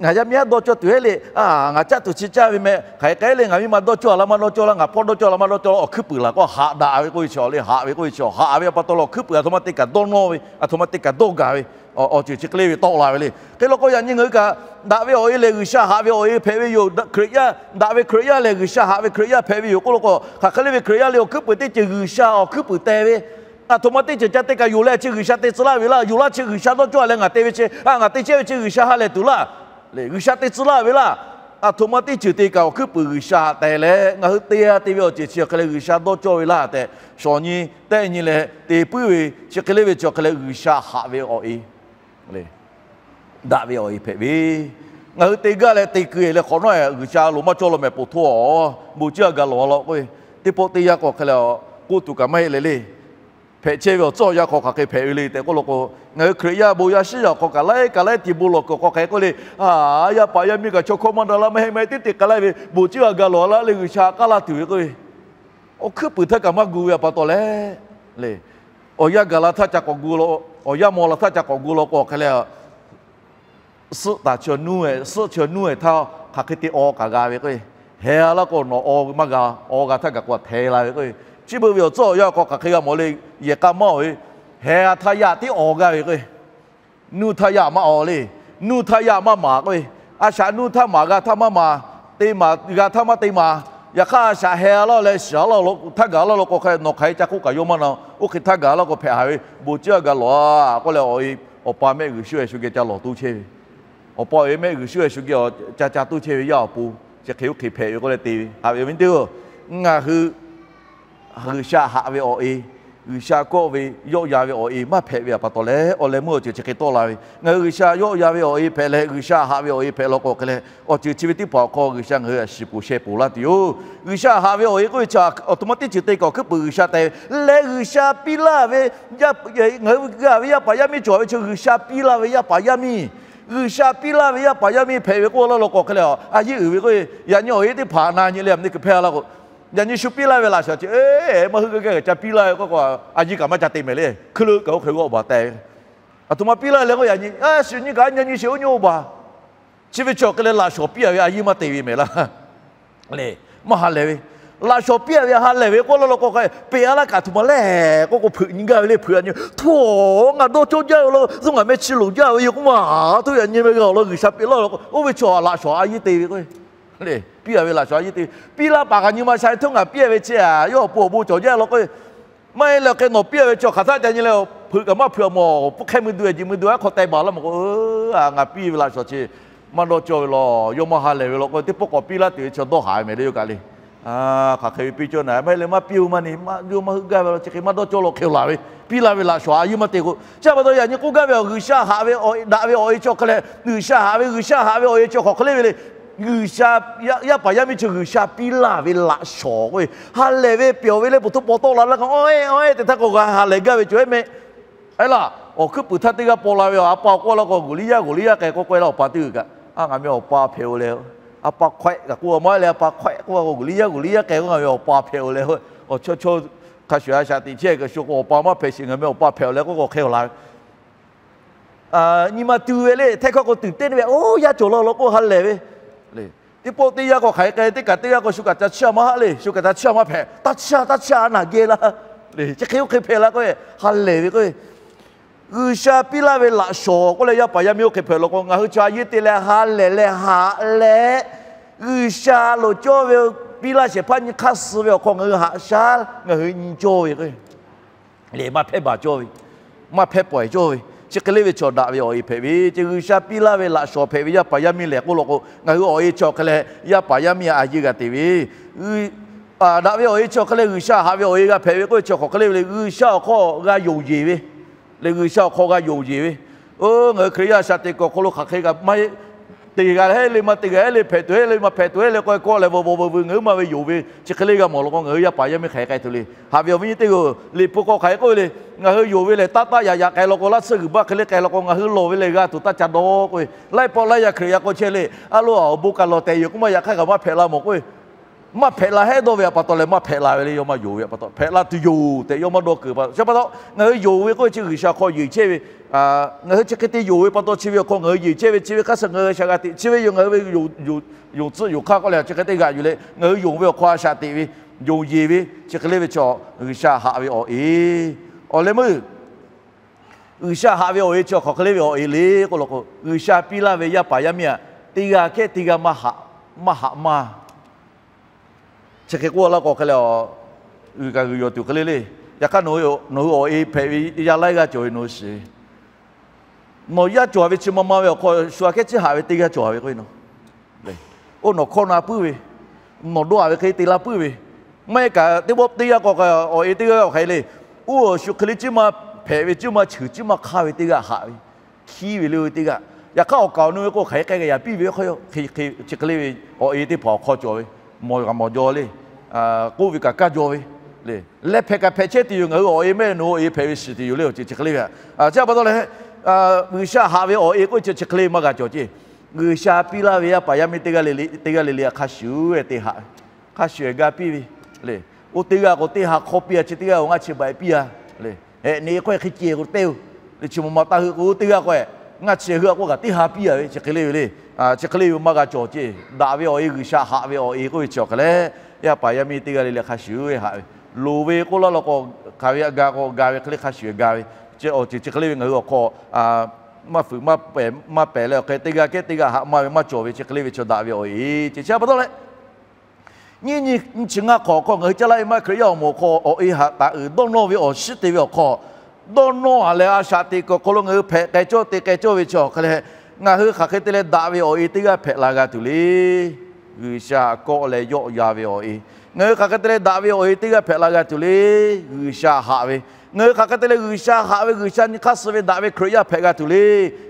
ngaˬ yaˇ miˇ ehˉ dawˇ cawˇ tuˬ heˆ le, a, ngaˬ caˇ tuˬ chi caˇ ve meh, hk'aˬ hk'e k'ai le, ngaˬ miˇ ma dawˇ cawˇ a laˇ maˇ dawˇ cawˇ laˇ, ngaˬ hpawˇ dawˇ cawˇ a laˇ maˇ dawˇ cawˇ laˇ, awˬ hkuiˉ puiˍ laˬ k'o haꞈ daꞈ ve k'oˆ ve chi le, haꞈ ve k'oˆ ve chi, haꞈ ve pa taw leh awˬ hkuiˉ puiˍ a htoꞈ ma te kaꞈ dawˇ nawˇ ve, a htoꞈ ma te kaꞈ dawˇ gaˬ ve awˬ ceuˬ chi hk'e le ve tawˆ la ve le. Hk'e law k'o, yaꞈ nyi ngaˬ hui kaꞈ daꞈ ve awˬ e lehˬ G'uiˬsha haꞈ ve awˬ e hpehꞈ ve yoˬ. Hkriꞈ yaˇ, daꞈ ve Hkriꞈ yaˇ lehˬ G'uiˬsha haꞈ ve Hkriꞈ yaˇ hpehꞈ ve yoˬ k'oˆ law k'o, hk'aˬ hk'e le ve Hkriꞈ yaˇ le awˬ hkuiˉ puiˍ teˇ ceuˬ G'uiˬsha awˬ hkuiˉ puiˍ teh ve, a htoꞈ ma teˇ ceuˬ ca te kaꞈ yonˍ leh chi G'uiˬsha te tcuh laˇ ve laˇ. Yonˍ laˇ chi G'uiˬsha dawˇ cawˇ a leh ngaˬ te ve chi, a, ngaˬ te chehˇ ve chi G'uiˬsha ha lehˬ tuˬ laˇ. G'uiˬsha te tcuh laˇ ve laˇ. A htoꞈ ma teˇ ceuˬ te kaꞈ awˬ hkuiˉ puiˍ G'uiˬsha teh leh ngaˬ hui te a te ve awˬ ceuˬ chi awˬ hk'e leh G'uiˬsha dawˇ cawˇ ve laˇ tehꞈ, shawˍ nyi tehˆ nyi leh te puiˉ ve chi hk'e le ve chi awˬ hk'e leh G'uiˬsha haꞈ ve awˬ e le. Daꞈ ve awˬ e hpehꞈ ve. Ngaˬ hui te gaˇ leh te keu leh hk'awꞈ nawˉ G'uiˬsha loˍ maˇ cawˇ law mehˍ poˬ htoˇ a, bon ciˇ a gaˬ lawˬ a law k'oˆ ve, teˇ pawˆ teˇ yanˇ k'o hk'e leh k'oˆ tuˬ kaꞈ maˇ heˆ leh le. Hpehꞈ chehˇ ve awˬ tcuhˉ awˬ yanˇ hk'aw hk'aˬ hk'e hpehꞈ ve le tehꞈ k'oˆ law k'o, ngaˬ hui Hkriꞈ yaˇ bon yaˇ shiˉ yaˇ awˬ hk'aw kaꞈ laiˉ kaꞈ laiˉ ti bon lawˬ kuiˬ hk'aw hk'aˬ hk'e k'oˆ le, a, yaˇ paˍ yaˇ miˇ kaꞈ chaw hkawˇ maˇ na laˇ maˇ heˆ maˇ heˆ teˇ te k'ai laˇ ve bon ciˇ a gaˬ lawˬ a laˇ leh G'uiˬsha k'aˉ laˇ tuˬ ve k'oˆ ve, awˬ hkuiˉ puiˍ htaˇ kaꞈ maˇ gu ve a pa taw leh le. Awˬ yanˇ gaˬ la htaˇ ca k'awꞈ gu law, awˬ yanˇ maw la htaˇ ca k'awꞈ gu law k'o hk'e leh, suhˆ taˍ chi nuˇ, suhˆ chi nuˇ htaˇ hk'aˬ hk'e te aw kaꞈ g'a ve k'o, heh a laˇ k'o nawˬ aw maˇ g'a, aw g'a htaˇ gaˬ k'o hteh la ve k'o, chi beuꞈ ve awˬ tcuhˉ awˬ yanˇ hk'aw hk'aˬ hk'e g'a mawˬ le, yehˬ k'a maˇ-oˬ ve, heh a htaˇ yaˇ tiˉ aw g'a ve k'o, nuˇ htaˇ yaˇ maˇ aw le, nuˇ htaˇ yaˇ maˇ maˍ k'o, a shaꞈ nuˇ htaˇ maˍ g'a htaˇ maˇ maˍ, te maˍ g'a htaˇ maˇ te maˍ. Yaꞈ hk'aˇ a shaꞈ heh a laˇ leh shiˍ a laˇ htaˇ gaˬ a laˇ law k'o hk'e nawˬ hk'aˬ hk'e ca k'oˆ kaꞈ yawˇ maˇ na, oˇ hk'e htaˇ gaˬ a laˇ k'o hpehꞈ haˍ ve bon ciˇ a gaˬ lawˬ a k'oˆ leh awˬ e, awˬ pa mehˆ G'uiˬsha Yeˍsuˆ geh ca lawˬ toˇ chehˇ ve, awˬ pa awˬ e mehˆ G'uiˬsha Yeˍsuˆ geh ca ca toˇ chehˇ ve yaˇ awˬ pon chi hk'e oˇ hk'e hpehꞈ ve k'oˆ leh te ve haꞈ ve awˬ viˉ teˇ-oˬ. Ngaˬ hui G'uiˬsha haꞈ ve awˬ e, G'uiˬsha kawˆ ve yawˆ yan ve awˬ e maˇ hpehꞈ ve a pa taw leh awˬ leh meuˇ awˬ ceuˬ chi hk'e tawˆ la ve. Ngaˬ hui G'uiˬsha yawˆ yan ve awˬ e hpehꞈ leh G'uiˬsha haꞈ ve awˬ e hpehꞈ law k'o hk'e leh awˬ ceuˬ chi ve teˇ hpaˍ awˬ hk'aw G'uiˬsha ngaˬ hui a shiˍ poˬ sheh poˬ laˇ tuˬ yoˬ. G'uiˬsha haꞈ ve awˬ e k'oˆ ve chi awˬ htoꞈ ma teˇ ceuˬ te kaꞈ awˬ hkuiˉ puiˍ G'uiˬsha teh ve leh G'uiˬsha piˇ laˇ ve, ngaˬ hui g'a ve yaˇ paˍ yaˇ miˇ cawˬ ve chi G'uiˬsha piˇ laˇ ve yaˇ paˍ yaˇ miˇ, G'uiˬsha piˇ laˇ ve yaˇ paˍ yaˇ miˇ hpehꞈ ve k'oˆ laˇ law k'o hk'e leh a yeˇ uiˍ ve k'o, yaꞈ nyi awˬ e teˇ hpaˍ na nyi leh a nyi hk'e hpehˇ laˇ k'o, yaꞈ nyi shu piˇ laˇ ve laꞈ shawnˍ chi, maˇ hui g'a g'a ca piˇ laˇ ve k'oˆ k'o, a yeˇ kaꞈ maˇ ca te mehˍ le. Hkui leuˆ kaꞈ oˇ hk'e g'awˆ baˬ teh ve. A htoꞈ ma piˇ laˇ leh k'o yaꞈ nyi a shu nyi kaꞈ a nyi nyi sheˍ oˇ nyi oˇ baˬ. Chi ve chi awˬ hk'e leh laꞈ shawnˍ piˇ a ve a yeˇ maˇ te ve mehˍ laˇ. Le, maˇ ha lehˬ ve. Laꞈ shawnˍ piˇ a ve ha lehˬ ve k'oˆ laˇ law k'o hk'e, peꞈ a laˇ kaꞈ a htoꞈ ma lehˬ k'oˆ k'o hpeuꞈ nyi gaˇ ve le. Hpeuꞈ a nyi, htoꞈ ngaˬ dawˇ cawˇ jaˇ ve la, zuhˆ ngaˬ meh chi loˍ jaˇ ve yoˬ k'oˆ ma, a htoꞈ yaꞈ nyi ve g'a awˬ lawn G'uiˬsha peꞈ laˇ law k'o, oˇ ve chi laꞈ shawnˍ a yeˇ te ve k'o le. Piˇ a ve laꞈ shawnˍ a yeˇ te piˇ laˇ paˍ kaꞈ nyi ma sha hteˇ ngaˬ piˇ a ve chehˇ a, yawˇ awˬ pon awˬ bon cawˬ jaˇ law k'o, maˇ heˆ leh awˬ hk'e nawˬ piˇ a ve chi awˬ hk'aˬ htaˇ ca nyi leh, hpeuꞈ kaꞈ maˇ hpeuꞈ mawˬ, puˇ hk'ehˇ mui duˬ a, jeˬ mui duˬ a, hk'aw teh baˬ laˇ mawˬ k'o, ngaˬ piˇ ve laꞈ shawnˍ chi maˇ dawˇ cawˇ ve law, yawˇ maˇ ha lehˬ ve law k'o, teˇ pawˆ k'awꞈ piˇ laˇ tuˬ ve chi dawˇ haˍ ve mehˍ le, yawˇ kaꞈ le. Hk'aˬ hk'e ve piˇ cawˇ na, maˇ heˆ leh maˇ piˇ-oˬ maˇ ni, maˇ yawˇ maˇ heuˆ gaˇ ve law, chi hk'e maˇ dawˇ cawˇ law hk'e laˬ ve, piˇ laˇ ve laꞈ shawnˍ a yeˇ maˇ te k'o. Chi pa taw yaꞈ nyi k'oˆ gaˇ ve, G'uiˬsha haꞈ ve awˬ e daꞈ ve awˬ e chi awˬ hk'e leh, G'uiˬsha haꞈ ve, G'uiˬsha haꞈ ve awˬ e chi awˬ hk'aˬ hk'e le ve le. G'uiˬsha yaˇ paˍ yaˇ miˇ chi G'uiˬsha piˇ laˇ ve laꞈ shawnˍ k'oˆ ve, ha lehˬ ve pyawˬ ve le, poˬ htoˇ paw tawˆ la laˇ k'o, awˬ e awˬ e te htaˇ k'o g'a ha lehˬ gaˇ ve cawˬ e meh. Aˉ laˇ, awˬ hkuiˉ puiˍ htaˇ teˇ g'aˇ paw la ve, a pa k'oˆ laˇ k'o, G'uˬ liˇ yaˇ, G'uˬ liˇ yaˇ k'ai k'oˆ k'oˆ e laˇ, awˬ pa teˇ g'uiˬ kaꞈ, a, ngaˬ meh awˬ pa hpehꞈ-oˬ leh, a pa hkawehˆ kaꞈ k'oˆ a maˇ heˆ leh, a pa hkawehˆ k'oˆ a k'o, G'uˬ liˇ yaˇ, G'uˬ liˇ yaˇ k'ai k'o, ngaˬ meh awˬ pa hpehꞈ-oˬ leh, awˬ chaw chaw hk'a shuˍ a shaꞈ teꞈ chehˇ kaꞈ shu k'o, awˬ pa maˇ hpehꞈ sheˍ, ngaˬ meh awˬ pa hpehꞈ-oˬ leh k'oˆ k'o hk'e-oˬ la ve. Nyi ma tu ve le, htehˇ hkawˇ k'o tuˬ teˇ ve, oˇ yaˇ cawˬ law law k'oˆ ha lehˬ ve. Teˇ pawˆ teˇ yanˇ k'o hk'aˬ hk'e k'ai, teˇ kaꞈ teˇ g'aˇ k'o shu kaꞈ ca chiˇ a maˇ haˆ le, shu kaꞈ ca chiˇ a maˇ hpehꞈ, taˇ chiˇ a, taˇ chiˇ a naˬ geh la le. Chi hk'e oˇ hk'e hpehꞈ la k'o, ha lehˬ ve k'o, G'uiˬsha piˇ laˇ ve laꞈ shawnˍ k'oˆ leh, yaˇ paˍ yaˇ miˇ oˇ hk'e hpehꞈ law k'o, ngaˬ hui chaw a yeˇ te leh ha lehˬ leh haꞈ leh, G'uiˬsha loˍ cawˇ ve piˇ laˇ shehˍ hpaˇ nyi hk'aˇ suh ve awˬ hk'aw ngaˬ hui haꞈ shaˉ ngaˬ hui nyi cawˇ ve k'o, lehˬ maˇ hpehˇ baˬ cawˇ ve, maˇ hpehˇ pawehˬ cawˇ ve, chi hk'e le ve chaw daꞈ ve awˬ e hpehꞈ ve, chi G'uiˬsha piˇ laˇ ve laꞈ shawnˍ hpehꞈ ve yaˇ paˍ yaˇ miˇ lehˬ k'oˆ law k'o, ngaˬ hui awˬ e chi awˬ hk'e leh yaˇ paˍ yaˇ miˇ a yeˇ g'a te ve, daꞈ ve awˬ e chi awˬ hk'e leh G'uiˬsha haꞈ ve awˬ e g'a hpehꞈ ve k'oˆ ve chi hk'aˬ hk'e le ve le, G'uiˬsha awˬ hk'aw g'a yonˍ yeˬ ve, leh G'uiˬsha awˬ hk'aw g'a yonˍ yeˬ ve. Oˇ, ngaˬ hui Hkriꞈ yaˇ a shaꞈ teꞈ kuiˬ awˬ hk'aw lo hk'aˬ hk'e g'a maˇ heˆ, te g'a heˆ le maˇ te g'a heˆ le, hpehꞈ tuˬ heˆ le maˇ hpehꞈ tuˬ heˆ le k'o, kawˆ leh vawˬ vawˬ veuˬ veuˬ ngaˬ hui maˇ ve yonˍ ve chi hk'e le g'a mawˬ law k'o, ngaˬ hui yaˇ paˍ yaˇ miˇ hk'aˬ hk'e k'ai tuˬ le. Haꞈ ve awˬ viˉ teˇ g'aˇ, Liꞈ hpu hk'aw hk'aˬ hk'e k'oˆ ve le, ngaˬ hui yonˍ ve lehˬ taˇ taˇ yaꞈ yaꞈ k'ai law k'o, laˇ tsuhˇ g'uiˬ baˆ hk'e le k'ai law k'o, ngaˬ hui lawˬ ve lehˬ g'a tuˬ taˇ ca dawˇ k'oˆ ve, laiˉ pawˆ laiˉ yaˇ Hkriꞈ yaˇ k'o chehˇ le, a lo awˬ bon kaꞈ lawˬ tehꞈ yoˬ k'oˆ maˇ yaꞈ hk'aˇ kaꞈ maˇ hpehꞈ la mawˬ k'oˆ ve, maˇ hpehꞈ la hehˉ dawˇ ve pa taw leh maˇ hpehꞈ la ve le, yawˇ maˇ yonˍ ve pa taw, hpehꞈ la tuˬ yoˬ tehꞈ yawˇ maˇ dawˇ keunˍ pa taw, chi pa taw ngaˬ hui yonˍ ve k'oˆ ve chi G'uiˬsha hk'aw yeˬ chehˇ ve, ngaˬ hui chi hk'e te yonˍ ve pa taw chi ve awˬ hk'aw ngaˬ hui yeˬ chehˇ ve, chi ve hk'aˇ suh ngaˬ hui a shaꞈ g'a teꞈ, chi ve yoˬ ngaˬ hui ve yonˍ tcuhˆ yonˍ hk'aˇ k'oˆ leh chi hk'e te g'aꞈ yuˬ leh ngaˬ hui yonˍ ve awˬ hk'aw a shaꞈ teꞈ ve, yonˍ yeˬ ve, chi hk'e le ve chaw G'uiˬsha haꞈ ve awˬ e, awˬ leh meuˇ G'uiˬsha haꞈ ve awˬ e chi awˬ hk'aˬ hk'e le ve awˬ e le k'oˆ law k'o, G'uiˬsha piˇ laˇ ve yaˇ paˍ yaˇ miˇ aꞈ teˇ g'aˇ kehˉ teˇ g'aˇ maˇ haꞈ, maˇ haꞈ maˇ. Chi hk'e k'oˆ laˇ k'o hk'e le, g'uiˬ kaꞈ g'uiˬ yawˬ tuˬ hk'e le le. Yaꞈ hk'aˇ nawˬ hui awˬ e hpehꞈ ve yaˇ laiˉ g'aˇ cawˬ ve nawˬ hui shiˍ ve, nawˬ yaˇ cawˬ ve chi ma ma ve awˬ hk'aw shu aꞈ kehˉ ciˉ haꞈ ve teˇ g'aˇ cawˬ ve k'oˆ ve nawˬ, oˇ nawˬ hkawˇ na puiˉ ve, nawˬ dawˇ a ve hk'e te la puiˉ ve, maˇ heˆ kaꞈ teˇ pawˆ teˇ yanˇ k'o awˬ e teˇ g'aˇ awˬ hk'aˬ hk'e le, oˇ awˬ shu hk'e le ciˉ maˇ hpehꞈ ve, ciˉ maˇ cheuˬ, ciˉ maˇ hk'aˇ ve teˇ g'aˇ haꞈ ve, hkiˉ ve le ve teˇ g'aˇ. Yaꞈ hk'aˇ awˬ kaˍ awˬ nu ve k'o hk'aˬ hk'e k'ai g'a yaꞈ piˇ ve hk'e, chi hk'e le ve awˬ e teˇ hpaˍ awˬ hk'aw cawˬ ve, mawˬ kaꞈ mawˬ jaw le, k'oˆ ve kaꞈ kaˇ jaw ve le. Leh hpehꞈ kaꞈ hpehꞈ chehˇ tuˬ yoˬ, ngaˬ hui awˬ e mehˆ nawˬ hui awˬ e hpehꞈ ve shiˍ tuˬ yoˬ le, awˬ ceuˬ chi hk'e le ve. Chi pa taw leh, G'uiˬsha haꞈ ve awˬ e k'oˆ ve chi chi hk'e le maˇ g'a cawˬ ceˇ. G'uiˬsha piˇ laˇ ve yaˇ paˍ yaˇ miˇ teˇ g'aˇ le le, teˇ g'aˇ le le hk'a shuˍ te haꞈ ve, hk'a shuˍ ga piˇ ve le. Oˇ teˇ g'aˇ k'o teˇ ha hk'awˇ piˇ a, chi teˇ g'aˇ k'o ngaˇ chi baꞈ piˇ a le. Hehꞈ ne k'oˆ hk'e ceh k'o te-o le, chi ma ma taˇ heuˆ k'o teˇ g'aˇ k'o ngaˇ chi heuˆ a k'oˆ kaꞈ teˇ ha piˇ a ve, chi hk'e le ve le. Chi hk'e le ve maˇ g'a cawˬ ceˇ. Daꞈ ve awˬ e, G'uiˬsha haꞈ ve awˬ e k'oˆ ve chi awˬ hk'aˬ leh, yaˇ paˍ yaˇ miˇ teˇ g'aˇ le le hk'a shuˍ ve haꞈ ve, loˍ ve k'oˆ laˇ law k'o, hk'aˬ ve htaꞈ ga k'o ga ve hk'e le hk'a shuˍ ga ve, chi awˬ ceuˬ chi hk'e le ve ngaˬ hui awˬ hk'aw maˇ fuiˍ maˇ pehˍ leh awˬ hk'e teˇ g'aˇ kehˉ teˇ g'aˇ haꞈ maˇ ve maˇ cawˬ ve chi hk'e le ve chaw daꞈ ve awˬ e. Chi chi pa taw leh, nyiˇ nyi chi ngaˇ hk'awꞈ hk'aw ngaˬ hui caˇ laˇ ve maˇ Hkriꞈ yaˇ awˬ moˍ awˬ hk'aw awˬ e haꞈ taˍ uiˍ dawˇ nawˇ ve awˬ shiˉ te ve awˬ hk'aw, dawˇ nawˇ a leh a shaꞈ teꞈ kuiˬ awˬ hk'aw lo ngaˬ hui hpehꞈ k'ai cawˇ te k'ai cawˇ ve chi awˬ hk'aˬ leh, ngaˬ hui hk'aˬ hk'e te leh daꞈ ve awˬ e teˇ g'aˇ hpehꞈ la g'a tuˬ le. G'uiˬsha kawˆ leh yawˆ yan ve awˬ e, ngaˬ hui hk'aˬ hk'e te leh daꞈ ve awˬ e teˇ g'aˇ hpehꞈ la g'a tuˬ le. G'uiˬsha haꞈ ve, ngaˬ hui hk'aˬ hk'e te leh G'uiˬsha haꞈ ve G'uiˬsha nyi hk'aˇ suh ve daꞈ ve Hkriꞈ yaˇ hpehꞈ g'a tuˬ le.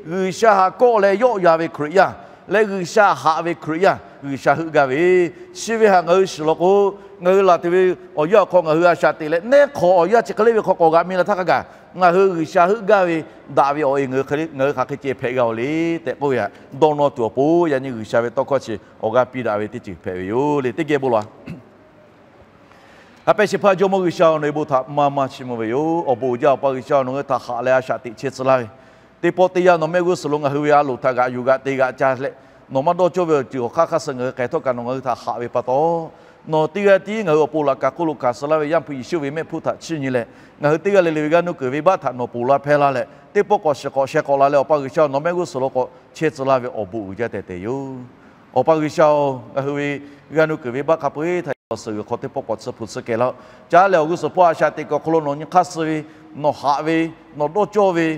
G'uiˬsha haꞈ kawˆ leh yawˆ yan ve Hkriꞈ yaˇ leh G'uiˬsha haꞈ ve Hkriꞈ yaˇ G'uiˬsha heuˆ gaˇ ve, chi ve htaꞈ ngaˬ hui shiˍ law k'o, ngaˬ hui laˬ tuˬ ve awˬ yanˇ awˬ hk'aw ngaˬ hui a shaꞈ teꞈ leh neˉ hk'awꞈ awˬ yanˇ chi hk'e le ve hk'aw k'awꞈ g'a mi la htaˇ hk'a gaˬ, ngaˬ hui G'uiˬsha heuˆ gaˇ ve daꞈ ve awˬ e ngaˬ hui hk'aˬ hk'e ceh hpehꞈ g'a-oˬ le tehꞈ k'oˆ ve htaꞈ dawˇ nawˇ tuˬ awˬ pon yaꞈ nyi G'uiˬsha ve tawˇ hkawˇ chi awˬ g'aˇ piˇ daꞈ ve teˇ ceuˬ hpehꞈ ve yoˬ le. Teˇ geh bon lawˬ. Haꞈ pehnˇ shehˍ hpaˇ Jawˇmawˇ G'uiˬsha-oˬ, nawˬ e bon htaꞈ maˇ maˇ chiˇ mvuh ve yoˬ. Awˬ bon uiˍ jaˇ Awˬ pa G'uiˬsha-oˬ, nawˬ hui htaꞈ haꞈ leh a shaꞈ teꞈ chehˇ tcuh laˇ ve, teˇ pawˆ teˇ yanˇ nawˬ mehˆ g'uˇ suhˍ lo ngaˬ hui ve a loˍ htaꞈ g'aꞈ yuˬ g'aꞈ te g'aꞈ ca leh, nawˬ maˇ dawˇ cawˇ ve awˬ ceuˬ awˬ hk'aˇ hk'aˇ suh ngaˬ hui k'ai htawˇ kaꞈ nawˬ ngaˬ hui htaꞈ haꞈ ve pa taw, nawˬ teˇ g'aˇ tiˉ ngaˬ hui awˬ pon laꞈ ka hk'oˆ lo hkanˍ suh laˇ ve Yaˇ hpu Yeˍsuˆ ve mehˆ hpfuhˇ htaꞈ chiˇ nyi leh, ngaˬ hui teˇ g'aˇ le le ve g'aˇ nuˇ kuiˬ venˇbaˆ htaꞈ nawˬ ponˬ la hpehˇ laˇ leh, teˇ pawˆ k'awꞈ shiˍ k'awꞈ sheh k'awꞈ la leh Awˬ pa G'uiˬsha-oˬ, nawˬ mehˆ g'uˇ suhˍ lo k'awꞈ chehˇ tcuh laˇ ve awˬ bon uiˍ jaˇ tehꞈ tehꞈ yoˬ. Awˬ pa G'uiˬsha-oˬ, ngaˬ hui ve g'a nuˇ kuiˬ ve baˆ hk'a peu-eˬ htaꞈ nawˬ suhˍ g'uiˬ hk'aw teˇ pawˆ k'awꞈ tsuhˇ hpu tsuhˇ kehˬ laˇ-oˆ. Caˉ leh awˬ g'uˇ suhˍ hpawˇ a shaꞈ teꞈ kuiˬ awˬ hk'aw lo nawˬ nyi hk'aˇ suh ve, nawˬ haꞈ ve, nawˬ dawˇ cawˇ ve,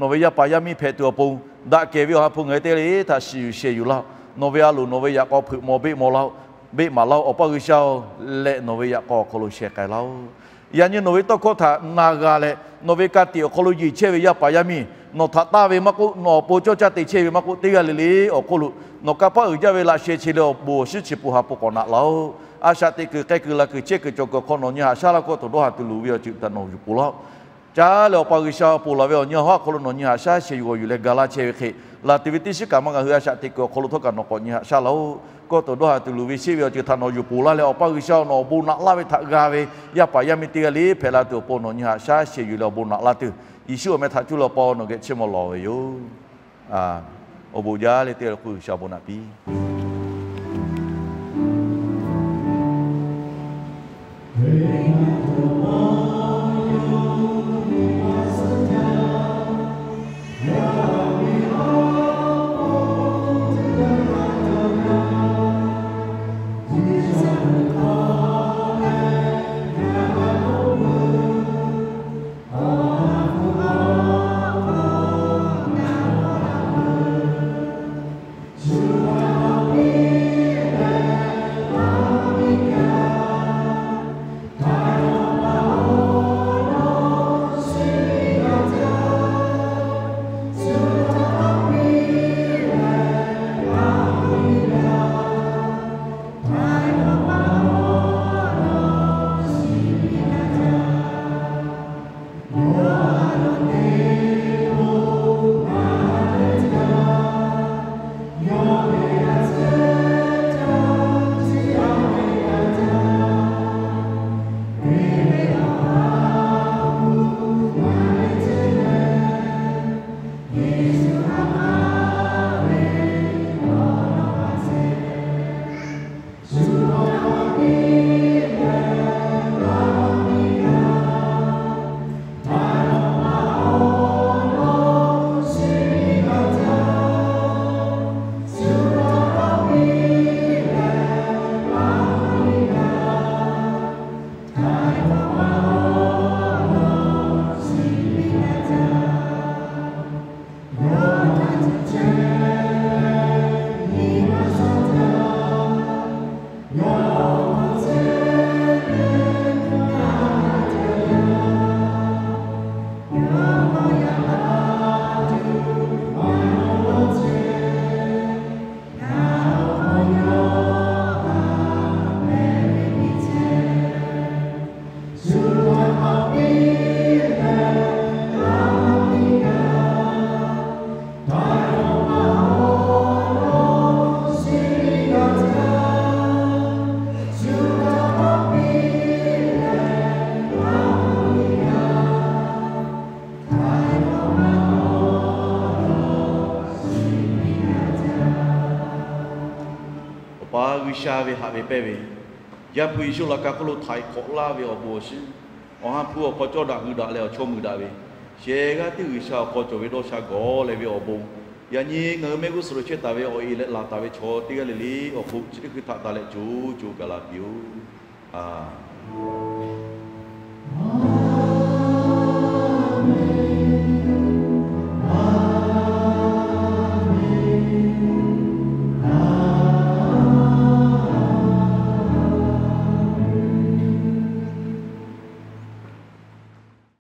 nawˬ ve yaˇ paˍ yaˇ miˇ hpehꞈ tuˬ awˬ pon, daꞈ kehˬ ve Awˬ ha hpu ngaˬ hui teˇ g'aˇ le le htaꞈ shiˍ yuˬ shehˍ yuˬ laˇ-oˆ. Nawˬ ve a loˍ nawˬ ve yaꞈ k'aw hpeuꞈ maw beˆ maw laˇ-oˆ. Beˆ maˍ laˇ-oˆ. Awˬ pa G'uiˬsha-oˬ, leh nawˬ ve yaꞈ k'aw awˬ hk'aw lo sheh k'ai laˇ-oˆ. Yaꞈ nyi nawˬ ve tawˇ hkawˇ htaꞈ na g'a leh, nawˬ ve ka tiꞈ awˬ hk'aw lo yeˬ chehˇ ve yaˇ paˍ yaˇ miˇ, nawˬ htaꞈ taˇ ve maˇ k'oˆ, nawˬ awˬ pon cawˇ caˇ te chehˇ ve maˇ k'oˆ, teˇ g'aˇ le le awˬ hk'oˆ lo nawˬ kanˇ paˆ uiˍ jaˇ ve laꞈ sheh che leh awˬ bon awˬ shinˉ chi pun ha pun k'awꞈ naꞈ laˇ-oˆ. A shaꞈ teꞈ kuiˬ k'ai kuiˬ laˬ kuiˬ chehˇ kuiˬ cawˬ kuiˬ awˬ hk'aw nawˬ nyi haꞈ shaˉ laˇ kawˆ tawˬ dawˇ ha tuˬ luˬ ve awˬ ceuˬ htaꞈ nawˬ yuˬ pon laˇ-oˆ. Caˉ leh Awˬ pa G'uiˬsha, ponˬ laˬ ve awˬ nyi haˉ awˬ hk'aw lo nawˬ nyi haꞈ shaˉ sheh yuˬ g'awˬ yuˬ leh ga laˇ chehˇ ve hk'e, laˬ tuˬ ve teˇ shiˉ kaꞈ maˇ ngaˬ hui a shaꞈ teꞈ kuiˬ awˬ hk'aw lo htawˇ kaꞈ nawˬ k'awꞈ nyi haꞈ shaˉ laˇ-oˆ. Kawˆ tawˬ dawˇ ha tuˬ luˬ ve shehˆ ve awˬ ceuˬ htaꞈ nawˬ yuˬ pon laˇ leh, Awˬ pa G'uiˬsha, nawˬ awˬ bon naꞈ laˇ ve htaꞈ g'a ve yaˇ paˍ yaˇ miˇ teˇ g'aˇ le hpehꞈ la tuˬ awˬ pon nawˬ nyi haꞈ shaˉ sheh yuˬ leh awˬ bon naꞈ laˇ tuˬ, Yeˍsuˆ awˬ meh htaꞈ cuˇ leh Awˬ pa nawˬ geh chiˇ mvuh lawˬ ve yoˬ. Awˬ bon jaˇ leh teˇ g'aˇ le k'oˆ G'uiˬsha awˬ bon naꞈ piˇ. Awˬ pa G'uiˬsha ve haꞈ ve pehnˇ ve, Yaˇ hpu Yeˍsuˆ laꞈ ka hk'oˆ lo htaiˍ hk'awꞈ laˇ ve awˬ bon awˬ shinˉ, Awˬ ha hpu awˬ hk'aw cawˇ daꞈ hui daꞈ leh awˬ chawˇ mui daꞈ ve, shehˍ g'aˇ tiˉ G'uiˬsha awˬ hk'aw cawˬ ve dawˇ sha gawˬ leh ve awˬ bon, yaꞈ nyi ngaˬ hui mehˆ g'uˇ suhˍ lo chehˇ taˍ ve awˬ e leh laˬ taˍ ve chaw teˇ g'aˇ le le awˬ hk'oˆ chi teˇ hkui htaꞈ taˍ leh co co gaˬ la piˇ-oˬ.